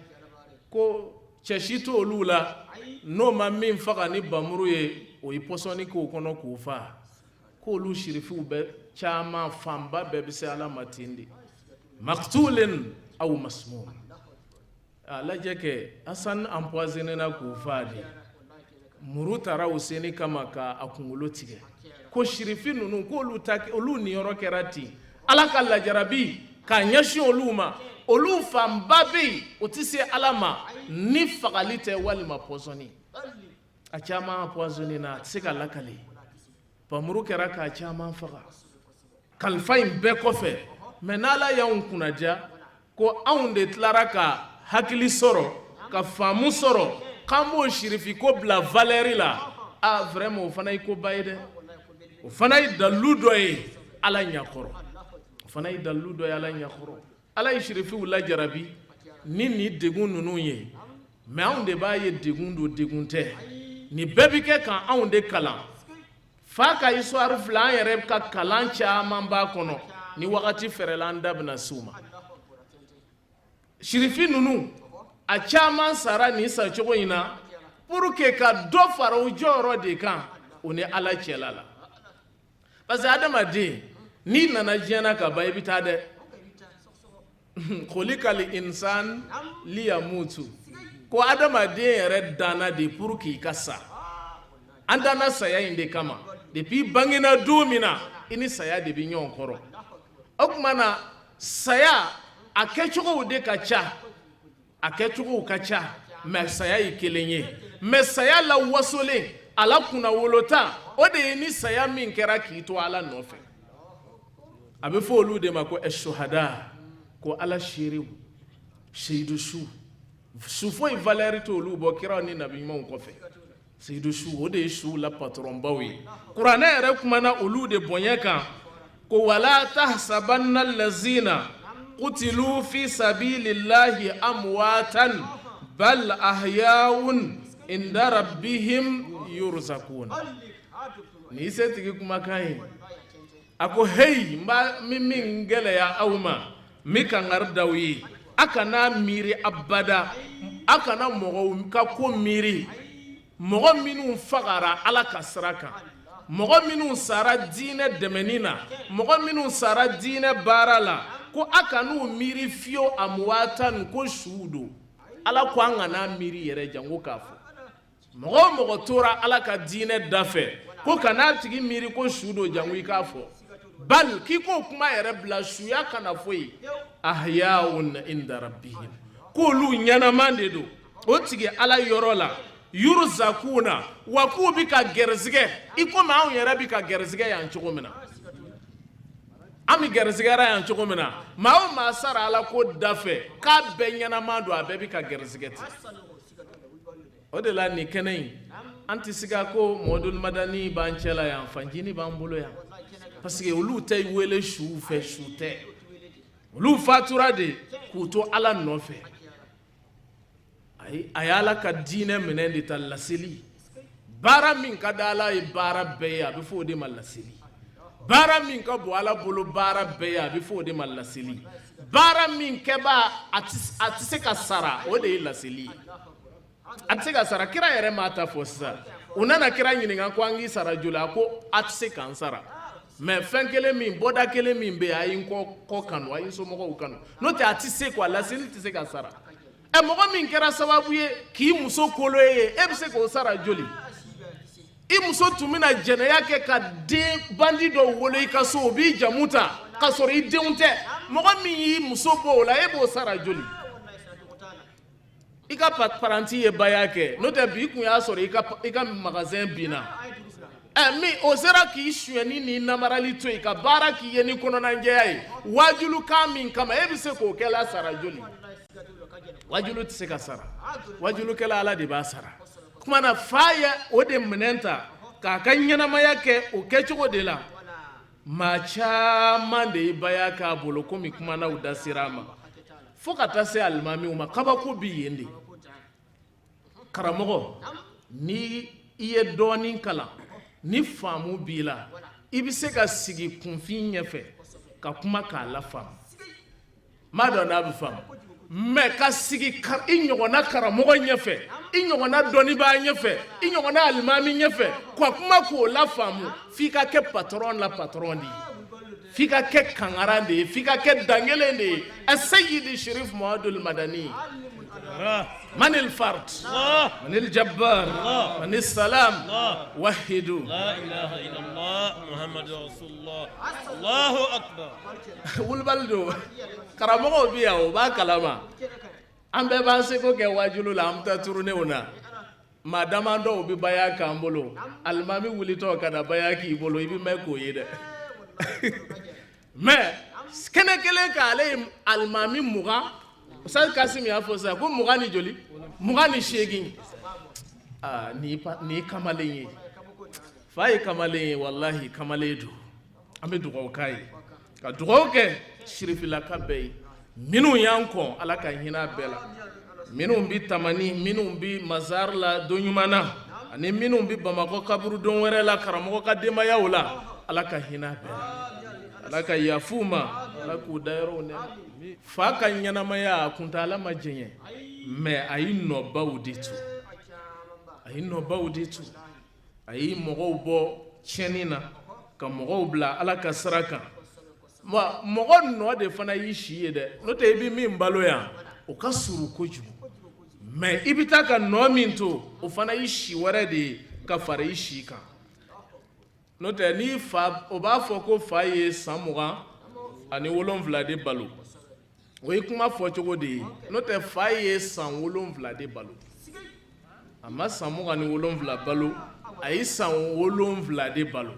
ko cɛ si t'olu la n'o ma min faga ni bamuru ye, o ye pɔsɔni k'o kɔnɔ k'o fa. K'olu sirifiw bɛ caman fanba bɛɛ bɛ se Ala ma ten de, maktulin aw masmum. A lajɛ kɛ Asan empoisonné na k'o fa de, muru taara Useni kama ka a kunkolo tigɛ. Ko sirifi ninnu, k'olu ta, olu niyɔrɔ kɛra ten. Ala ka lajarabi k'a ɲɛsin olu ma, olu fanba bɛ yen, o tɛ se Ala ma ni fagali tɛ walima pɔsɔni. A caman empoisonné na, a tɛ se ka lakale, bamuru kɛra k'a caman faga. Kalifa in bɛɛ kɔfɛ, mais n'Ala y'anw kunnadiya ko anw de tilara ka hakili sɔrɔ, ka faamu sɔrɔ, k'an b'o sirifi ko bila valeur la, ah, vraiment, o fana ye koba ye dɛ. O fana ye dalilu dɔ ye Ala ɲakɔrɔ, o fana ye dalilu dɔ ye Ala ɲakɔrɔ. Ala ye sirifiw lajarabi ni nin degun ninnu ye, mais anw de b'a ye degun don, degun tɛ. Nin bɛɛ bɛ kɛ ka anw de kalan. Fa ka histoire filɛ, an yɛrɛ ka kalan caman b'a kɔnɔ. Ni wagati fɛrɛla, an da bɛna se o ma. Sirifi ninnu, a caman sara nin sacogo in na. pour que ka dɔ fara u jɔyɔrɔ de kan u ni Ala cɛla la. Parce que adamaden, n'i nana diɲɛ na ka ban, i bɛ taa dɛ. Khulikal insan liyamutu, ko adamaden yɛrɛ danna de pour k'i ka sa. An danna saya in de kama. Depuis i bangena don min na, i ni saya de bɛ ɲɔgɔn kɔrɔ. O tuma na, saya a kɛcogow de ka ca, a kɛcogow ka ca, mais saya ye kelen ye. Mais saya la wasolen, a la kunnawolota, o de ye ni saya min kɛra k'i to Ala nɔfɛ. A bɛ fɔ olu de ma ko ɛsuhada, ko Ala seerew, seyidu su. Su foyi valeur t'olu bɔ kiraw ni nabi ɲumanw kɔfɛ. Seyidu su, o de ye suw la patɔrɔnbaw ye. Kuranɛ yɛrɛ kumana olu de bonya kan ko wala tahsabanna allazina qutilu fi sabilillahi amwatan bal ahya'un inda rabbihim yurzakun. Ni setigi kumakan ye. A ko heyi, n b'a min gɛlɛya aw ma, n bɛ kangari d'aw ye, a kana miiri abada, a kana mɔgɔw ka ko miiri, mɔgɔ minnu fagara Ala ka sira kan, mɔgɔ minnu sara diinɛ dɛmɛni na, mɔgɔ minnu sara diinɛ baara la, ko a kan'u miiri fiyewu amuwatan, ko suw don. Ala ko an kana miiri yɛrɛ, janko k'a fɔ. Mɔgɔ o mɔgɔ tora Ala ka diinɛ da fɛ, ko kana tigi miiri ko su don, janko i k'a fɔ. Bal, k'i k'o kuma yɛrɛ bila, suya kana foyi, ahya'un inda rabbihim, k'olu ɲɛnaman de don o tigi Ala yɔrɔ la, yurzakuna, wa k'u bɛ ka gɛrɛsigɛ i komi anw yɛrɛ bɛ ka gɛrɛsigɛ yan cogo min na. An bɛ gɛrɛsigɛra yan cogo min na, maa o maa sara Ala ko da fɛ, k'a bɛɛ ɲɛnaman don, a bɛɛ bɛ ka gɛrɛsigɛ ten. O de la nin kɛnɛ in, an tɛ siga ko Mɔdul Madani b'an cɛ la yan, fancinin b'an bolo yan, parce que olu tɛ wele suw fɛ, su tɛ. Olu fatura de k'u to Ala nɔfɛ. Ayi, a ye Ala ka diinɛ minɛ de ta, laseli baara min ka di Ala ye baara bɛɛ ye, a bɛ fɔ o de ma laseli. Baara min ka bon Ala bolo baara bɛɛ ye, a bɛ fɔ o de ma laseli. Baara min kɛbaa a tɛ se ka sara, o de ye laseli ye. A tɛ se ka sara. Kira yɛrɛ m'a ta fɔ sisan. U nana kira ɲininka ko an k'i sara joli? A ko a tɛ se k'an sara, mais fɛn kelen min, bɔda kelen min bɛ yen, a ye n kɔ kanu, a ye n somɔgɔw kanu. N'o tɛ, a tɛ se quoi, laseli tɛ se ka sara. Ɛ, mɔgɔ min kɛra sababu ye k'i muso kolo ye, e bɛ se k'o sara joli? I muso tun bɛna jɛnɛya kɛ ka den bandi dɔw wolo i ka so, o b'i jamu ta ka sɔrɔ i denw tɛ. Mɔgɔ min y'i muso bɔ o la, e b'o sara joli? I ka paranti ye baya kɛ, n'o tɛ bi kun y'a sɔrɔ i ka magasin binna. Ɛ, min o sera k'i sonyɛni ni namarali to yen ka baara k'i ye ni kɔnɔnajɛya ye wajulukan min kama, e bɛ se k'o kɛ la sara joli? Wajulu tɛ se ka sara. Wajulukɛla, Ala de b'a sara. Kuma na, fa ye o de minɛn ta k'a ka ɲɛnamaya kɛ o kɛcogo de la. Maa caman de ye baya k'a bolo, komi kumanaw da sera a ma, fo ka taa se alimamiw ma. Kabako bi yen de. Karamɔgɔ, ni i ye dɔɔnin kalan, ni faamu b'i la, i bɛ se ka sigi kunfin ɲɛfɛ ka kuma k'a la faamu. M'a dɔn n'a bɛ faamu, mais ka sigi i ɲɔgɔnna karamɔgɔ ɲɛfɛ, i ɲɔgɔnna dɔnnibaa ɲɛfɛ, i ɲɔgɔnna alimami ɲɛfɛ ka kuma k'o la faamu, f'i ka kɛ patɔrɔn la patɔrɔn de ye, f'i ka kɛ kangaran de ye, f'i ka kɛ dankelen de ye. Aseyidi Sherif Muhamadu Madani, manil fard, manil jabbar, manil salam, wahidu. La ilaha illallah Muhammadu Rasulullah. Allahu Akbar. Wulibali don. Karamɔgɔw bɛ yan, o b'a kalama. An bɛɛ b'an seko kɛ wajulu la, an bɛ taa turunew na. Maa dama dɔw bɛ baya k'an bolo. Alimami wulitɔ ka na baya k'i bolo, i bɛ mɛn k'o ye dɛ. Mais kɛnɛ kelen kan, ale ye alimami 20, Ustaz Kasim y'a fɔ sisan ko 20 ni joli, 28. Aa, nin ye kamalen ye, fa ye kamalen ye, walahi kamalen don. An bɛ dugawu k'a ye, ka dugawu kɛ sirifilaka bɛɛ ye. Minnu y'an kɔn, Ala ka hinɛ bɛɛ la. Minnu bɛ Tamani, minnu bɛ Mazari la don ɲuman na, ani minnu bɛ Bamakɔ kaburu don wɛrɛ la, karamɔgɔ ka denbayaw la, Ala ka hinɛ bɛɛ la, Ala ka yafa ma, Ala k'u dayɔrɔw nɛɛma. Fa ka ɲɛnamaya a kuntaala ma jɛɲɛ, mais a ye nɔbaw de to, a A ye nɔbaw de to, a ye mɔgɔw bɔ tiɲɛni na, ka mɔgɔw bila Ala ka sira kan. Mɔgɔ nɔ de fana y'i si ye dɛ, n'o tɛ i bɛ min balo yan, o ka surun kojugu, mais i bɛ taa ka nɔ min to, o fana y'i si wɛrɛ de ye ka fara i si kan. N'o tɛ n'i fa, o b'a fɔ ko fa ye san 27 de balo, o ye kuma fɔcogo de ye. N'o tɛ fa ye san 7 de balo, a ma san 27 balo, a ye san 7 de balo.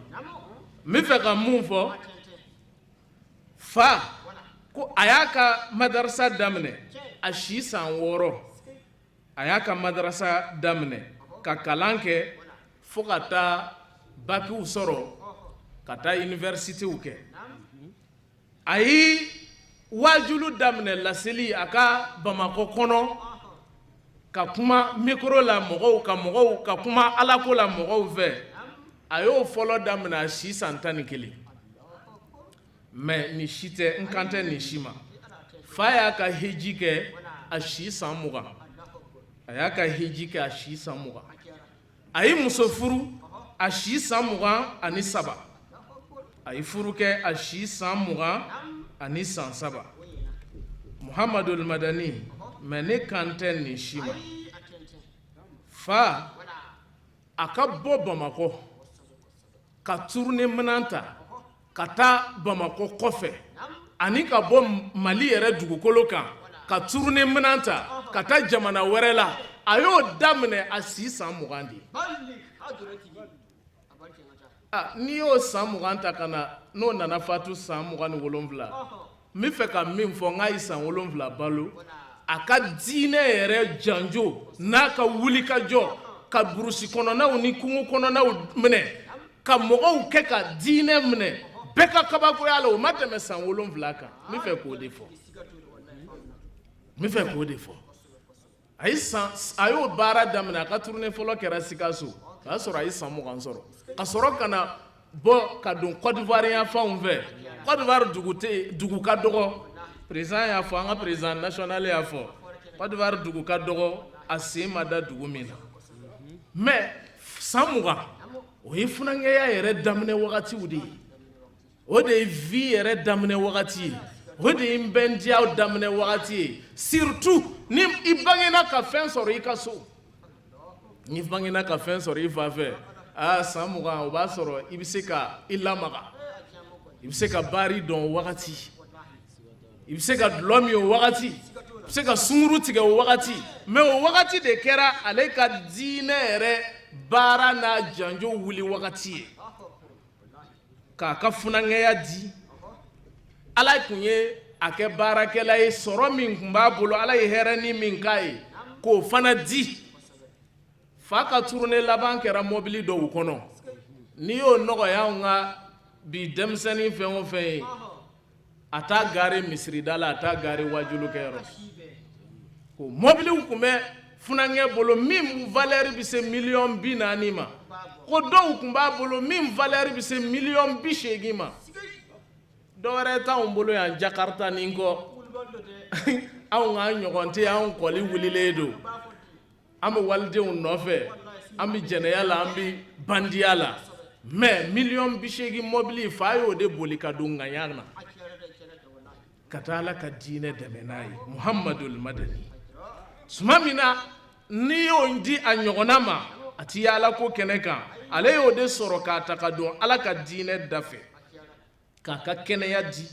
N bɛ fɛ ka mun fɔ? Fa ko a y'a ka madarasa daminɛ a si san 6. A y'a ka madarasa daminɛ ka kalan kɛ fo ka taa bakiw sɔrɔ, ka taa universitéw kɛ. A ye waajulu daminɛ, laseli a ka Bamakɔ kɔnɔ, ka kuma micro la mɔgɔw ka, mɔgɔw ka kuma Alako la mɔgɔw fɛ. A y'o fɔlɔ daminɛ a si san 11. Mais nin si tɛ, n kan tɛ nin si ma. Fa y'a ka hiji kɛ a si san 20. A y'a ka hiji kɛ a si san 20. A ye muso furu a si san 23. A ye furu kɛ a si san 20 ni san 3. Muhamadul Madani, mais ne kan tɛ nin si ma. Fa a ka bɔ Bamakɔ ka tournée minan ta ka taa Bamakɔ kɔfɛ, ani ka bɔ Mali yɛrɛ dugukolo kan ka tournée minan ta ka taa jamana wɛrɛ la, a y'o daminɛ a si san 20 de ye. N'i y'o san 20 ta ka na, n'o nana fatu san 27, n bɛ fɛ ka min fɔ, n k'a ye san 7 balo. A ka diinɛ yɛrɛ janjo n'a ka wulikajɔ ka burusi kɔnɔnaw ni kungo kɔnɔnaw minɛ, ka mɔgɔw kɛ ka diinɛ minɛ, bɛɛ ka kabakoya la, o ma tɛmɛ san 7 kan. N bɛ fɛ k'o de fɔ, n bɛ fɛ k'o de fɔ. A ye san, a y'o baara daminɛ. A ka tournée fɔlɔ kɛra Sikaso, o y'a sɔrɔ a ye san 20 sɔrɔ, ka sɔrɔ ka na bɔ ka don Côte d'Ivoire yan fanw fɛ. Côte d'Ivoire dugu tɛ, dugu ka dɔgɔ. Président y'a fɔ, an ka président national y'a fɔ, Côte d'Ivoire dugu ka dɔgɔ, a sen ma da dugu min na. Mais san 20, o ye funankɛya yɛrɛ daminɛ wagatiw de ye, o de ye vie yɛrɛ daminɛ wagati ye, o de ye nbɛndiyaw daminɛ wagati ye. Surtout ni i bangena ka fɛn sɔrɔ i ka so, n'i bangena ka fɛn sɔrɔ i fa fɛ, aa, san 20, o b'a sɔrɔ i bɛ se ka i lamaga, i bɛ se ka baari dɔn o wagati, i bɛ se ka dɔlɔ min o wagati, i bɛ se ka sunguru tigɛ o wagati. Mais o wagati de kɛra ale ka diinɛ yɛrɛ baara n'a janjo wuli wagati ye, k'a ka funankɛya di. Ala tun ye a kɛ baarakɛla ye, sɔrɔ min tun b'a bolo, Ala ye hɛrɛni min k'a ye, k'o fana di. Fa ka tournée laban kɛra mɔbili dɔw kɔnɔ. N'i y'o nɔgɔya anw ka bi denmisɛnnin fɛn o fɛn ye, a t'a garer misirida la, a t'a garer wajulukɛyɔrɔ. Ko mɔbiliw tun bɛ funankɛ bolo min valeur bɛ se miliyɔn 40 ma, ko dɔw tun b'a bolo min valeur bɛ se miliyɔn 80 ma. Dɔwɛrɛ t'anw bolo yan Jakarta ni kɔ. Anw ka ɲɔgɔn tɛ, anw kɔli wulilen don, an bɛ walidenw nɔfɛ, an bɛ jɛnɛya la, an bɛ bandiya la. Mais miliyɔn 80 mɔbili, fa y'o de boli ka don ŋaɲa na ka taa Ala ka diinɛ dɛmɛ n'a ye. Muhamadul Madani, suma min na n'i y'o di a ɲɔgɔnna ma, a ti yaala ko kɛnɛ kan. Ale y'o de sɔrɔ k'a ta ka don Ala ka diinɛ dafɛ, k'a ka kɛnɛya di,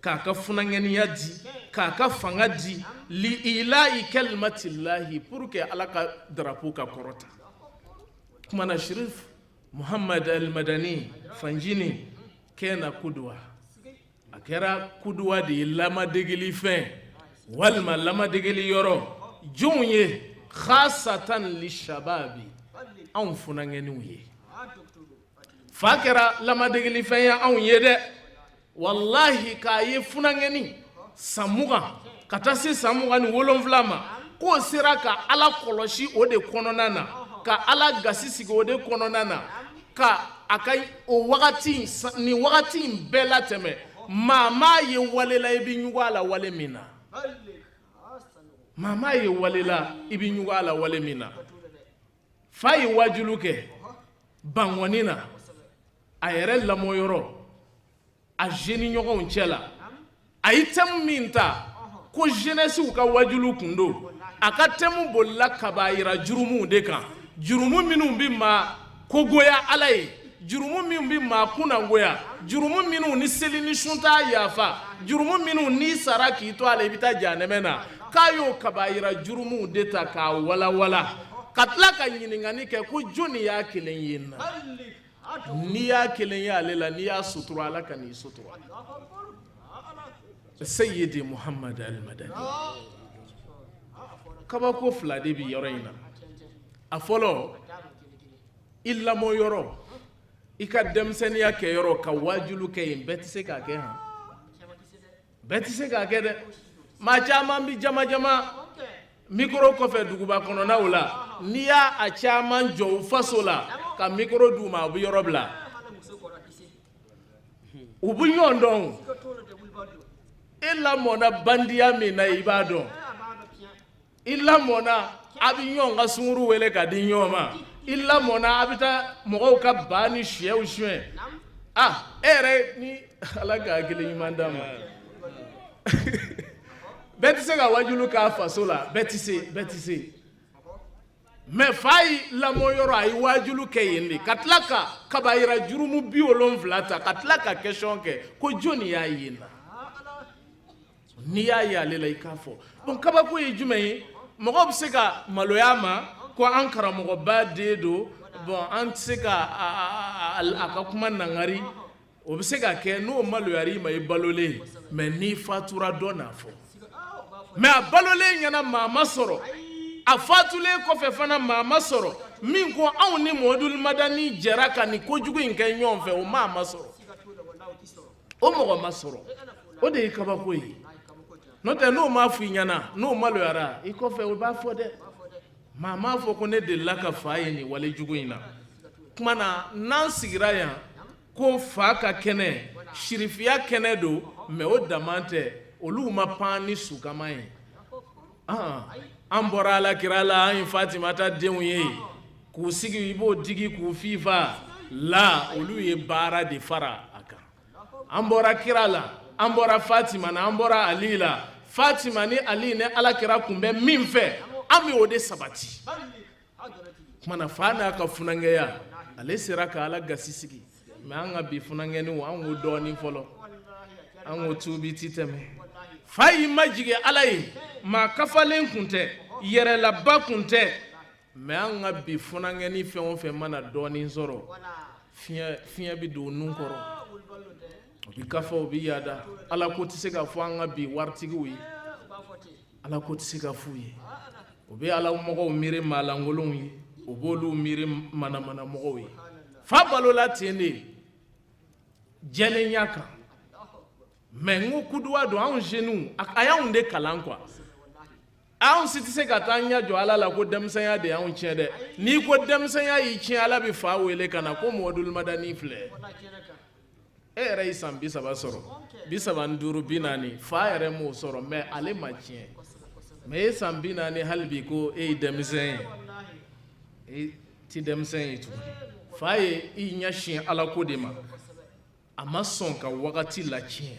k'a ka funankɛniya di, k'a ka fanga di, li ilahi kalimatillahi, pour que Ala ka drapeau ka kɔrɔta. Kumana Shirif Muhammad al-Madani Fanjini kɛna kuduwa, a kɛra kuduwa de ye, lamadegeli fɛn walima lamadegeli yɔrɔ jɔnw ye, khasatan li shababi, anw funankɛniw ye. Fa kɛra lamadegeli fɛn ye anw ye dɛ, walahi. K'a ye funankɛni san 20 ka taa se san 27 ma, k'o sera ka Ala kɔlɔsi o de kɔnɔna na, ka Ala gasi sigi o de kɔnɔna na, ka a ka o wagati nin wagati in bɛɛ latɛmɛ, maa maa ye wale la i bɛ ɲugu a la wale min na, maa maa ye wale la i bɛ ɲugu a la wale min na. Fa ye wajulu kɛ Bankɔni na, a yɛrɛ lamɔyɔrɔ, a jeune ɲɔgɔnw cɛ la. A ye thème min ta ko jeunesse ka wajulu kun don, a ka thème bolila kabayira jurumuw de kan, jurumu minnu bɛ maa kogoya Ala ye, jurumu minnu bɛ maa kunnagoya, jurumu minnu ni seli ni sun t'a yafa, jurumu minnu n'i sara k'i to a la i bɛ taa jahanɛmɛ na. K'a y'o kabayira jurumuw de ta k'a walawala, ka tila ka ɲininkali kɛ ko jɔnni y'a kelen ye n na? N'i y'a kelen ye ale la, n'i y'a sutura, Ala ka n'i sutura. Seyidi Muhamad al-Madani. Kabako fila de bɛ yɔrɔ in na. A fɔlɔ, i lamɔ yɔrɔ, i ka denmisɛnninya kɛ yɔrɔ, ka wajulu kɛ yen, bɛɛ tɛ se k'a kɛ han, bɛɛ tɛ se k'a kɛ dɛ. Maa caman bɛ jama jama micro kɔfɛ duguba kɔnɔnaw la, n'i y'a a caman jɔ u faso la ka micro d'u ma, u bɛ yɔrɔ bila, u bɛ ɲɔgɔn dɔn. E lamɔna bandiya min na, i b'a dɔn. I lamɔna a bɛ ɲɔgɔn ka sunguru wele ka di ɲɔgɔn ma. I lamɔna a bɛ taa mɔgɔw ka ba ni syɛw suɲɛ. Ah, e yɛrɛ ni Ala ka hakili ɲuman d'a ma. Bɛɛ tɛ se ka wajulu k'a faso la, bɛɛ tɛ se, bɛɛ tɛ se. Mais fa ye lamɔ yɔrɔ, a ye wajulu kɛ yen de, ka tila ka kabayira jurumu 70 ta, ka tila ka question kɛ ko jɔnni y'a ye n na? N'i y'a ye ale la, i k'a fɔ. Bon, kabako ye jumɛn ye? Mɔgɔw bɛ se ka maloya ma ko an karamɔgɔba den don, bon, an tɛ se ka a ka kuma nangari. O bɛ se ka kɛ n'o maloyara i ma i balolen, mais n'i fatura, dɔ n'a fɔ. Mais a balolen ɲɛna, maa ma sɔrɔ. A fatulen kɔfɛ fana, maa ma sɔrɔ min ko anw ni Mɔdul Madani jɛra ka nin kojugu in kɛ ɲɔgɔn fɛ. O maa ma sɔrɔ, o mɔgɔ ma sɔrɔ. O de ye kabako ye. N'o tɛ, n'o m'a fɔ i ɲɛna, n'o maloyara i kɔfɛ, o b'a fɔ dɛ. Maa m'a fɔ ko ne delila ka fa ye nin wale jugu in na. Kuma na, n'an sigira yan ko fa ka kɛnɛ, sirifiya kɛnɛ don, mais o dama tɛ. Olu ma pan ni sukama ye. An bɔra Ala kira la, an ye Fatimata denw ye. K'u sigi, i b'o digi k'u fifa la. Olu ye baara de fara a kan. An bɔra kira la, an bɔra Fatima na, an bɔra Ali la. Fatima ni Ali ni Ala kira kun bɛ min fɛ, an bɛ o de sabati. Kuma na, fa n'a ka funankɛya, ale sera ka Ala gasi sigi. Mais an ka bi funankɛninw, an k'o dɔɔnin fɔlɔ, an k'o tuubi ti tɛmɛ. Fa y'i majigin Ala ye, maa kafalen kun tɛ, yɛrɛlaba kun tɛ. Mais an ka bi funankɛnin fɛn o fɛn mana dɔɔnin sɔrɔ, fiɲɛ fiɲɛ bɛ don nun kɔrɔ, o bɛ kafa, o bɛ yaada. Ala ko tɛ se ka fɔ an ka bi waritigiw ye, Ala ko tɛ se ka f'u ye. O bɛ Ala mɔgɔw miiri maalankolonw ye, o b'olu miiri manamana mɔgɔw ye. Fa balola ten de jɛlenya kan. Mais n ko kuduwa don. Anw jeunes, a y'anw de kalan quoi. Anw si tɛ se ka taa ɲɛ jɔ Ala la ko denmisɛnya de y'anw tiɲɛ dɛ. N'i ko denmisɛnya y'i tiɲɛ, Ala bɛ fa wele ka na ko Mɔdul Madani filɛ. E yɛrɛ y'i san 30 sɔrɔ, 35, 40, fa yɛrɛ m'o sɔrɔ, mais ale ma tiɲɛ. Mais e san 40 hali bi ko e ye denmisɛn ye, e ti denmisɛn ye tuguni. Fa ye i ɲɛsin Ala ko de ma, a ma sɔn ka wagati latiɲɛ.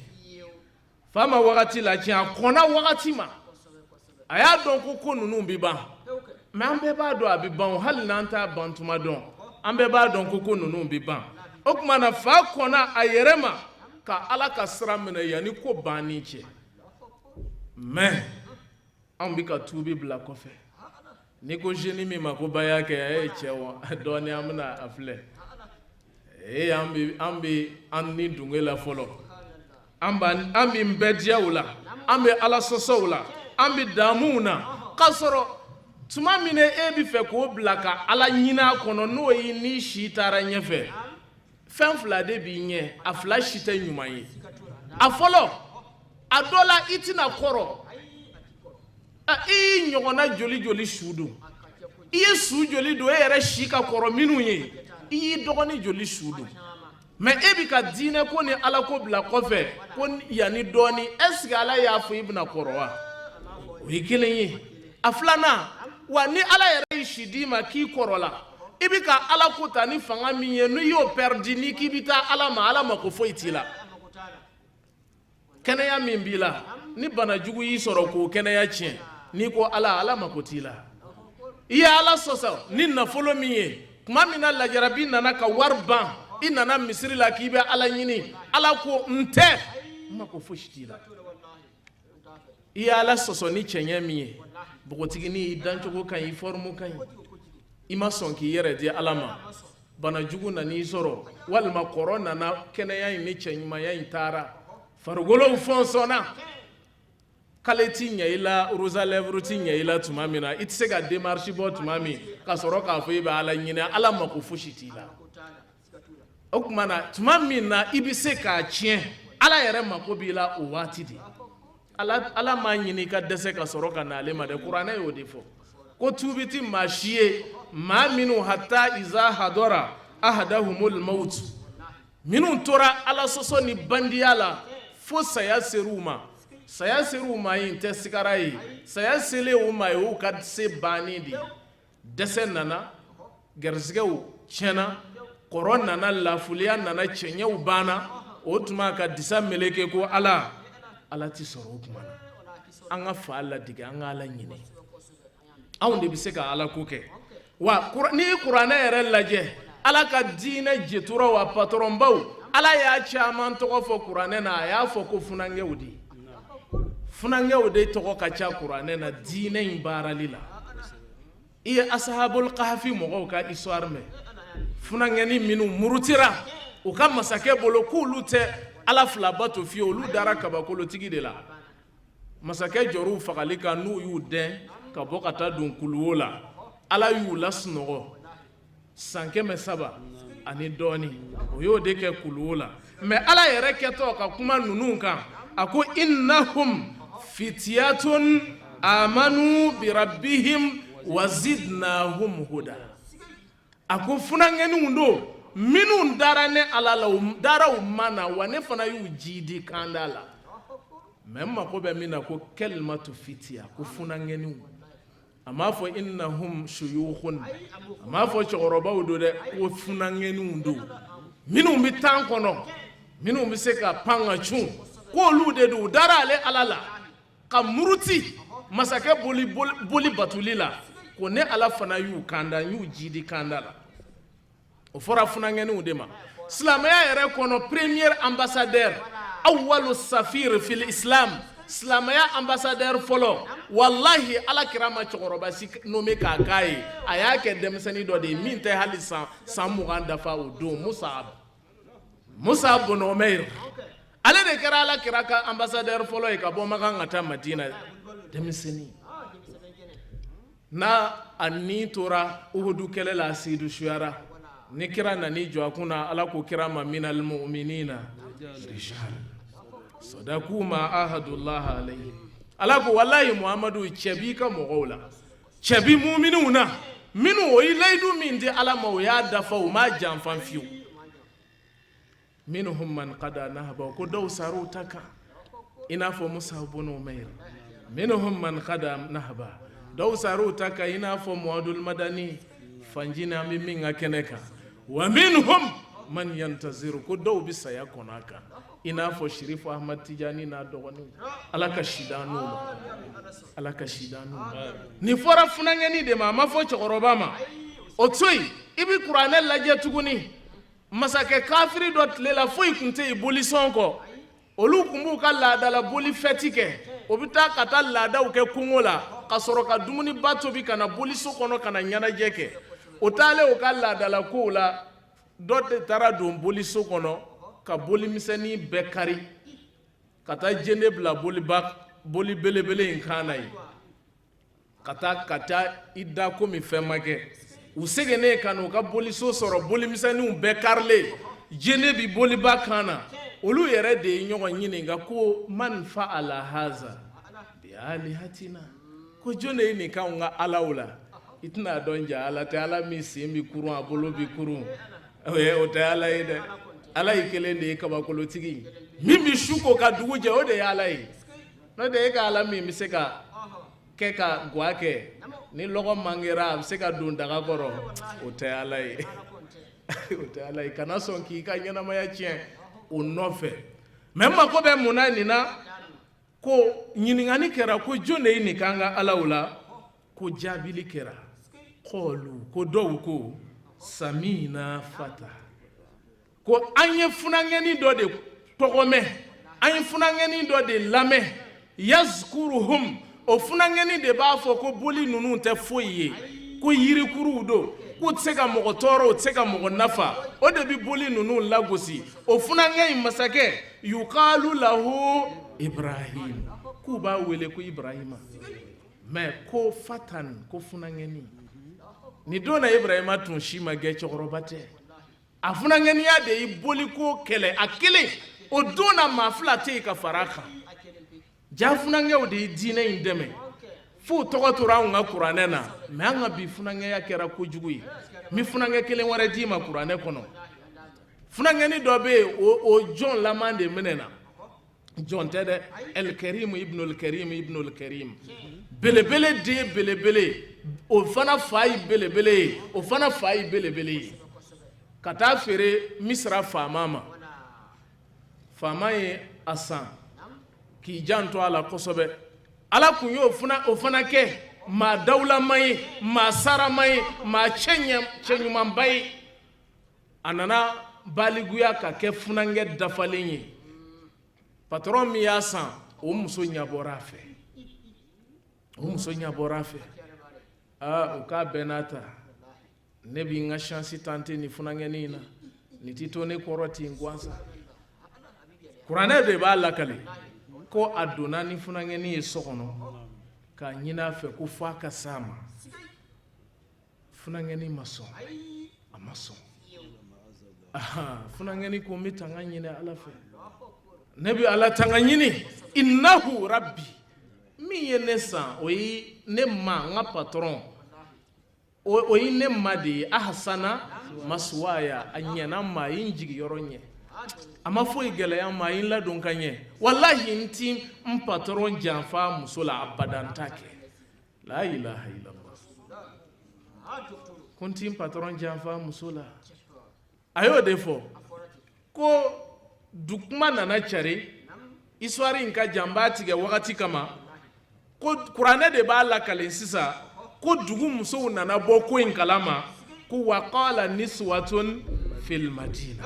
Fa ma wagati latiɲɛ, a kɔnna wagati ma. A y'a dɔn ko ko ninnu bɛ ban. Mais an bɛɛ b'a dɔn a bɛ ban, hali n'an t'a ban tuma dɔn, an bɛɛ b'a dɔn ko ko ninnu bɛ ban. O tuma na, fa kɔnna a yɛrɛ ma ka Ala ka sira minɛ yanni ko banni cɛ. Mais anw bɛ ka tuubi bila kɔfɛ. N'i ko jeune min ma ko baya kɛ, e ye cɛ wa dɔɔni, an bɛna a filɛ. Ee, an bɛ an bɛ an ni dunge la fɔlɔ, an b'an an bɛ bɛɛ diya o la, an bɛ Ala sɔsɔ o la, an bɛ damuw na, k'a sɔrɔ tuma min e bɛ fɛ k'o bila ka Ala ɲini a kɔnɔ, n'o ye ni si taara ɲɛfɛ, fɛn fila de b'i ɲɛ, a fila si tɛ ɲuman ye. A fɔlɔ, a dɔ la i tɛna kɔrɔ. I y'i ɲɔgɔnna joli joli su don? I ye su joli don e yɛrɛ si ka kɔrɔ minnu ye? I y'i dɔgɔnin joli su don? Mais e bɛ ka diinɛ ko ni Ala ko bila kɔfɛ ko yanni dɔɔni. Est-ce que Ala y'a fɔ i bɛna kɔrɔ wa? O ye kelen ye. A filanan, Wa ni Ala yɛrɛ y'i si d'i ma k'i kɔrɔla, i bɛ ka Ala ko ta ni fanga min ye, n'i y'o pɛridi, n'i k'i bɛ taa Ala ma, Ala mako foyi t'i la. Kɛnɛya min b'i la, ni bana jugu y'i sɔrɔ k'o kɛnɛya tiɲɛ, n'i ko Ala, Ala mako t'i la. I ye Ala sɔsɔ ni nafolo min ye, tuma min na lajarabi nana ka wari ban, i nana misiri la k'i bɛ Ala ɲini, Ala ko n tɛ, n mako fosi t'i la. I ye Ala sɔsɔ ni cɛɲɛ min ye, npogotiginin, i dancogo ka ɲi, i forme ka ɲi, i ma sɔn k'i yɛrɛ di Ala ma, bana jugu nan'i sɔrɔ walima kɔrɔ nana, kɛnɛya in ni cɛɲumanya in taara, farikolow fɔnsɔnna, kale ti ɲɛ i la, rouge à lèvres ti ɲɛ i la tuma min na, i tɛ se ka démarche bɔ tuma min, ka sɔrɔ k'a fɔ i bɛ Ala ɲini, Ala mako fosi t'i la. O tuma na, tuma min na i bɛ se k'a tiɲɛ, Ala yɛrɛ mako b'i la o waati de. Ala, Ala m'a ɲini i ka dɛsɛ ka sɔrɔ ka na ale ma dɛ. Kuranɛ y'o de fɔ ko tuubi ti maa si ye, maa minnu hatta iza hadara ahadahumul maut, minnu tora Ala sɔsɔ ni bandiya la fo saya ser'u ma. Saya ser'u ma yen tɛ sigara ye, saya selen u ma ye, y'u ka se bannen de ye. Dɛsɛ nana, garisɛgɛw tiɲɛna, kɔrɔ nana, lafuliya nana, cɛɲɛw banna. O tuma ka disa meleke ko Ala, Ala tɛ sɔrɔ. O tuma na, an ka fa ladege, an ka Ala ɲini, anw de bɛ se ka Ala ko kɛ. Wa n'i ye kuranɛ yɛrɛ lajɛ, Ala ka diinɛ jeturaw, a patɔrɔnbaw, Ala y'a caman tɔgɔ fɔ kuranɛ na, a y'a fɔ ko funankɛw de ye. Funankɛw de tɔgɔ ka ca kuranɛ na diinɛ in baarali la. I ye asahabul kahafi mɔgɔw ka histoire mɛn, funankɛni minnu murutira u ka masakɛ bolo k'olu tɛ Ala fila bato fiyewu, olu dara kabakolotigi de la. Masakɛ jɔr'u fagali kan, n'u y'u dɛn ka bɔ ka taa don kuluwo la, Ala y'u lasunɔgɔ san 300 ani dɔɔni. O y'o de kɛ kuluwo la. Mais Ala yɛrɛ kɛtɔ ka kuma ninnu kan, a ko innahum fitiyatun amanu birabbihim wa zidnahum huda. A ko funankɛninw don minnu dara ne Ala la, u dara u ma na, wa ne fana y'u jiidi kanda la. Mais n mako bɛ min na, ko kalimatu fitiya, ko funankɛninw. A m'a fɔ innahum shuyukhun, a m'a fɔ cɛkɔrɔbaw don dɛ, ko funankɛninw don minnu bɛ tan kɔnɔ, minnu bɛ se ka pan ka cun, k'olu de don. U dara ale Ala la ka muruti masakɛ boli boli batuli la, ko ne Ala fana y'u kanda, n y'u jiidi kanda la. O fɔra funankɛninw de ma. Silamɛya yɛrɛ kɔnɔ, premier ambassadeur, awwalu safir fil islam, silamɛya ambassadeur fɔlɔ, walahi Ala kira ma cɛkɔrɔba si nommé k'a k'a ye, a y'a kɛ denmisɛnnin dɔ de ye min tɛ hali san 20 dafa o don, Musab, Musab bun Umair. Ale de kɛra Ala kira ka ambassadeur fɔlɔ ye ka bɔ Makan ka taa Madina, denmisɛnnin. N'a a ni tora Uhudu kɛlɛ la, a seyidu suyara ni kira nan'i jɔ a kunna, Ala ko kira ma minal mu'minina rijal sadaku ma ahadullah alayhi. Ala ko walahi Muhamadu, cɛ b'i ka mɔgɔw la, cɛ bi muminiw na minnu o ye layidu min di Ala ma, o y'a dafa, o m'a janfa fiyewu. Minhum man qada nahba, ko dɔw sar'u ta kan i n'a fɔ Musa bun Umair. Minhum man qada nahba, dɔw sar'u ta kan i n'a fɔ Muadul Madani fanjini, an bɛ min ka kɛnɛ kan. Wa minhum man yantaziru, ko dɔw bɛ saya kɔnɔ a kan i n'a fɔ Sherifu Ahmad Tijani n'a dɔgɔninw. Ala ka si d'an n'u ma, Ala ka si d'an n'u ma. Nin fɔra funankɛnin de ma, a ma fɔ cɛkɔrɔba ma. O to yen, i bɛ kuranɛ lajɛ tuguni, masakɛ kafiri dɔ tile la, foyi tun tɛ yen bolisɔn kɔ. Olu tun b'u ka laadala boli fɛti kɛ, o bɛ taa ka taa laadaw kɛ kungo la, ka sɔrɔ ka dumuniba tobi ka na boliso kɔnɔ ka na ɲɛnajɛ kɛ. O taalen u ka laadala kow la, dɔ de taara don boliso kɔnɔ ka bolimisɛnnin bɛɛ kari ka taa jende bila boliba boli belebele in kan na yen, ka taa i da komi fɛn ma kɛ. U seginnen ka n'u ka boliso sɔrɔ, bolimisɛnninw bɛɛ karilen, jende bi boliba kan na. Olu yɛrɛ de ye ɲɔgɔn ɲininka ko man fa'ala haza bi alihatina, ko jɔn de ye nin k'anw ka alaw la? I tɛna dɔn ja Ala tɛ. Ala min sen bi kurun, a bolo bi kurun, o tɛ Ala ye dɛ. Ala ye kelen de ye, kabakolotigi min bi su ko ka dugu jɛ, o de ye Ala ye. N'o tɛ, e ka Ala min bɛ se ka kɛ ka gwa kɛ. Ni lɔgɔ mankera, a bɛ se ka don daga kɔrɔ. O tɛ Ala ye, o tɛ Ala ye. Kana sɔn k'i ka ɲɛnamaya tiɲɛ o nɔfɛ. Mais n mako bɛ mun na nin na? Ko ɲininkali kɛra ko jɔn de ye nin k'an ka alaw la? Ko jaabili kɛra kɔlu, ko dɔw ko samina fata, ko an ye funankɛnin dɔ de tɔgɔ mɛn, an ye funankɛnin dɔ de lamɛn, yazkuruhum, o funankɛnin de b'a fɔ ko boli ninnu tɛ foyi ye, ko yirikuruw don, k'u tɛ se ka mɔgɔ tɔɔrɔ, u tɛ se ka mɔgɔ nafa, o de bɛ boli ninnu lagosi. O funankɛ in masakɛ, yukalu lahu Ibrahim, k'u b'a wele ko Ibrahima. Mais ko fatan, ko funankɛnin nin don na, Ibrahima tun si ma gɛ, cɛkɔrɔba tɛ. A funankɛniya de ye boliko kɛlɛ a kelen o don na, maa fila tɛ yen ka fara a kan. Ja funankɛw de ye diinɛ in dɛmɛ f'u tɔgɔ tora anw ka kuranɛ na. Mais an ka bi funankɛya kɛra kojugu ye. N bɛ funankɛ kelen wɛrɛ d'i ma kuranɛ kɔnɔ. Funankɛni dɔ bɛ yen, o jɔn laman de minɛna. Jɔn tɛ dɛ, ɛlikɛrimu ibnul kɛrimu ibnul kɛrimu, belebele den belebele, o fana fa ye belebele ye, o fana fa ye belebele ye, ka taa feere Misira faama ma. Faama ye a san k'i janto a la kosɛbɛ. Ala kun y'o fana, o fana kɛ maa dawulama ye, maa sarama ye, maa cɛ ɲumanba ye. A nana baliguya ka kɛ funankɛ dafalen ye. Patɔrɔn min y'a san, o muso ɲɛbɔra a fɛ, o muso ɲɛbɔra a fɛ. Aa, o k'a bɛɛ n'a ta, ne bɛ n ka chance tenter nin funankɛnin in na, nin ti to ne kɔrɔ ten gansan. Kuranɛ de b'a lakale ko a donna ni funankɛnin ye so kɔnɔ k'a ɲini a fɛ ko f'a ka s'a ma. Funankɛnin ma sɔn, a ma sɔn. Funankɛnin ko n bɛ tanga ɲini Ala fɛ, ne bɛ Ala tanga ɲini, innahu rabbi, min ye ne san, o ye ne ma, n ka patɔrɔn, o ye ne ma de ye, ahasana masuwaya, a ɲɛna n ma, a ye n jigiyɔrɔ ɲɛ, a ma foyi gɛlɛya n ma, a ye n ladon ka ɲɛ. Walahi, n ti n patɔrɔn janfa muso la abada, n t'a kɛ. La ilaha illallah. Ko n ti n patɔrɔn janfa muso la. A y'o de fɔ ko dugukuma nana cari. Histoire in ka jan, n b'a tigɛ wagati kama. Ko kuranɛ de b'a lakale sisan ko dugu musow nana bɔ ko in kalama, ko waqala niswatun fil madina,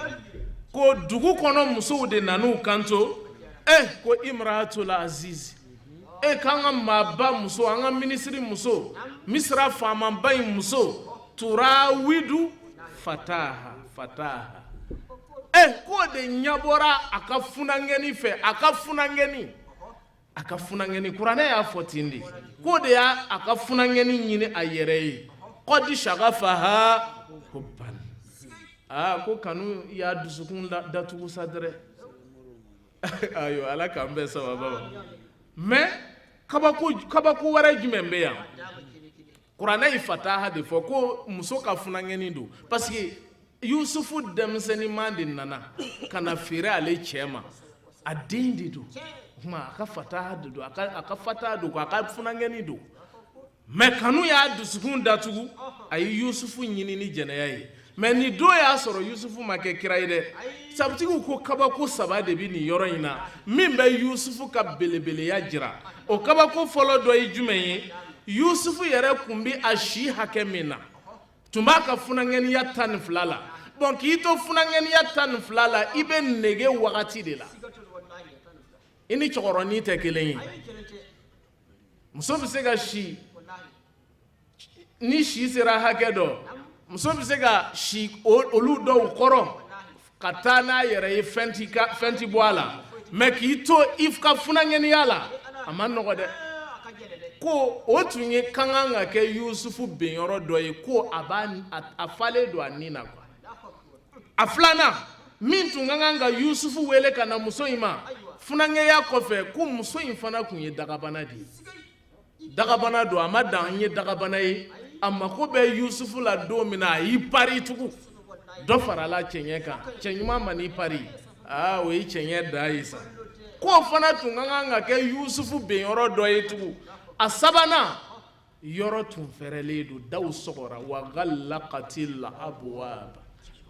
ko dugu kɔnɔ musow de nan'u kanto eh, ko imratul aziz, e k'an ka maaba muso, an ka minisiri muso, Misira faamaba in muso, turawidu fataha fataha, e k'o de ɲɛbɔra a ka funankɛni fɛ, a ka funankɛni, a ka funankɛni. Kuranɛ y'a fɔ ten de, k'o de y'a a ka funankɛni ɲini a yɛrɛ ye. Qad shagafaha hubban, aa, ko kanu y'a dusukun datugu sa dɛrɛ. Ayiwa, Ala k'an bɛɛ sababa ma. Mais kabako, kabako wɛrɛ jumɛn bɛ yan? Kuranɛ ye fataha de fɔ ko muso ka funankɛni don, parce que Yusufu denmisɛnninman de nana ka na feere ale cɛ ma, a den de don. O tuma a ka fataha de don, a ka fataha don, a ka funankɛni don. Mais kanu y'a dusukun datugu, a ye Yusufu ɲini ni jɛnɛya ye. Mais nin don y'a sɔrɔ Yusufu ma kɛ kira ye dɛ. Sabutigiw ko kabako saba de bɛ nin yɔrɔ in na min bɛ Yusufu ka belebeleya jira. O kabako fɔlɔ dɔ ye jumɛn ye? Yusufu yɛrɛ kun bɛ a si hakɛ min na, tun b'a ka funankɛniya 12 la. Bon, k'i to funankɛniya 12 la, i bɛ nege wagati de la, i ni cɛkɔrɔnin tɛ kelen ye. Muso bɛ se ka si ni si sera hakɛ dɔ, muso bɛ se ka si olu dɔw kɔrɔ ka taa n'a yɛrɛ ye, fɛn ti bɔ a la. Mais k'i to i ka funankɛniya la, a ma nɔgɔ dɛ. Ko o tun ye ka kan ka kɛ Yusufu binyɔrɔ dɔ ye, ko a b'a a falen don a ni na quoi. A filanan min tun ka kan ka Yusufu wele ka na muso in ma funankɛya kɔfɛ, ko muso in fana tun ye dagabana de ye, dagabana don. A ma dan n ye dagabana ye, a mako bɛ Yusufu la don min na, a y'i pari tugun, dɔ farala cɛɲɛ kan. Cɛ ɲuman ma n'i pari, aa, o ye cɛɲɛ dan ye sa. K'o fana tun ka kan ka kɛ Yusufu binyɔrɔ dɔ ye tugun. A sabanan Yɔrɔ tun fɛrɛlen don, daw sɔgɔra. Wa ghallaqatil abwab,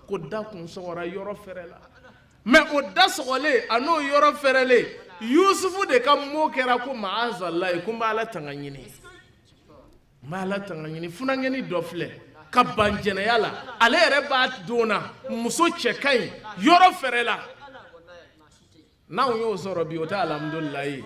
ko da kun sɔgɔra, yɔrɔ fɛrɛla. Mais o da sɔgɔlen a n'o yɔrɔ fɛrɛlen, Yusufu de ka mot kɛra ko maazalayi, ko n b'Ala tanga ɲini, n b'Ala tanga ɲini. Funankɛni dɔ filɛ ka ban jɛnɛya la, ale yɛrɛ b'a don na muso cɛ ka ɲi, yɔrɔ fɛrɛla. N'anw y'o sɔrɔ bi, o tɛ alhamdulilayi ye.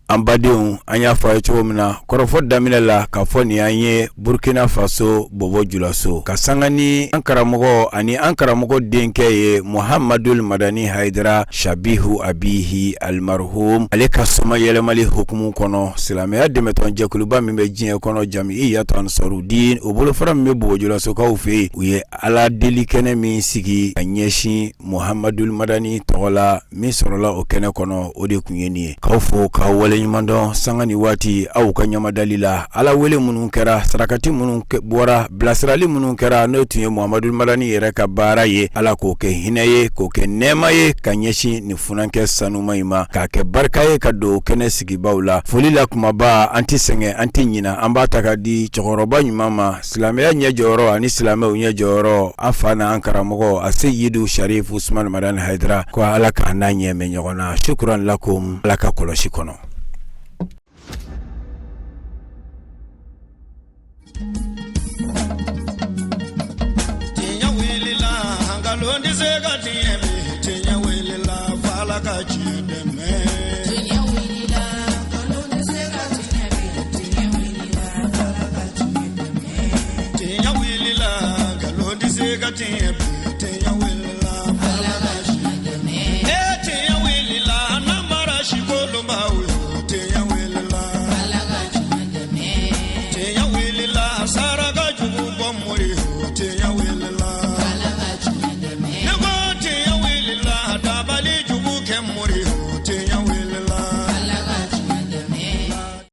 An badenw, an y'a fɔ a ye cogo min na kɔrɔfɔ daminɛ la, k'a fɔ nin y'an ye Burkina Faso Bobo Julaso, ka sanga ni an karamɔgɔ ani an karamɔgɔ denkɛ ye, Muhamadul Madani Hayidara Shabihu Abihi Almarhum, ale ka soma yɛlɛmali hukumu kɔnɔ. Silamɛya dɛmɛtɔn jɛkuluba min bɛ diɲɛ kɔnɔ, Jamiyatu Ansarudin, o bolofara min bɛ Bobo Julasokaw fɛ yen, u ye Ala deli kɛnɛ min sigi ka ɲɛsin Muhamadul Madani tɔgɔ la, min sɔrɔla o kɛnɛ kɔnɔ, o de tun ye nin ye. K'aw fo k'aw waleɲumandɔn sanga ni waati aw ka ɲamadali la. Ala wele minnu kɛra, sarakati minnu bɔra, bilasirali minnu kɛra, n'o tun ye Muhamadul Madani yɛrɛ ka baara ye, Ala k'o kɛ hinɛ ye, k'o kɛ nɛɛma ye ka ɲɛsin nin funankɛ sanuma in ma, k'a kɛ barika ye ka don kɛnɛ sigibaw la. Foli la kumaba, an tɛ sɛgɛn, an tɛ ɲina, an b'a ta ka di cɛkɔrɔba ɲuman ma, Silamɛya ɲɛ jɔyɔrɔ ani silamɛw ɲɛ jɔyɔrɔ, an fa n'an karamɔgɔ a Seyidu Sharif Usman Madani Hayidara, ko Ala k'an n'a ɲɛ mɛn ɲɔgɔn na. Shukran lakum, Ala ka kɔlɔsi kɔnɔ. Tiɲɛ wulila, nkalon tɛ se ka tiɲɛ bi. Tiɲɛ wulila, f'Ala ka tiɲɛ dɛmɛ. Tiɲɛ wulila, nkalon tɛ se ka tiɲɛ bi. Tiɲɛ wulila, f'Ala ka tiɲɛ dɛmɛ. Tiɲɛ wulila, nkalon tɛ se ka tiɲɛ bi.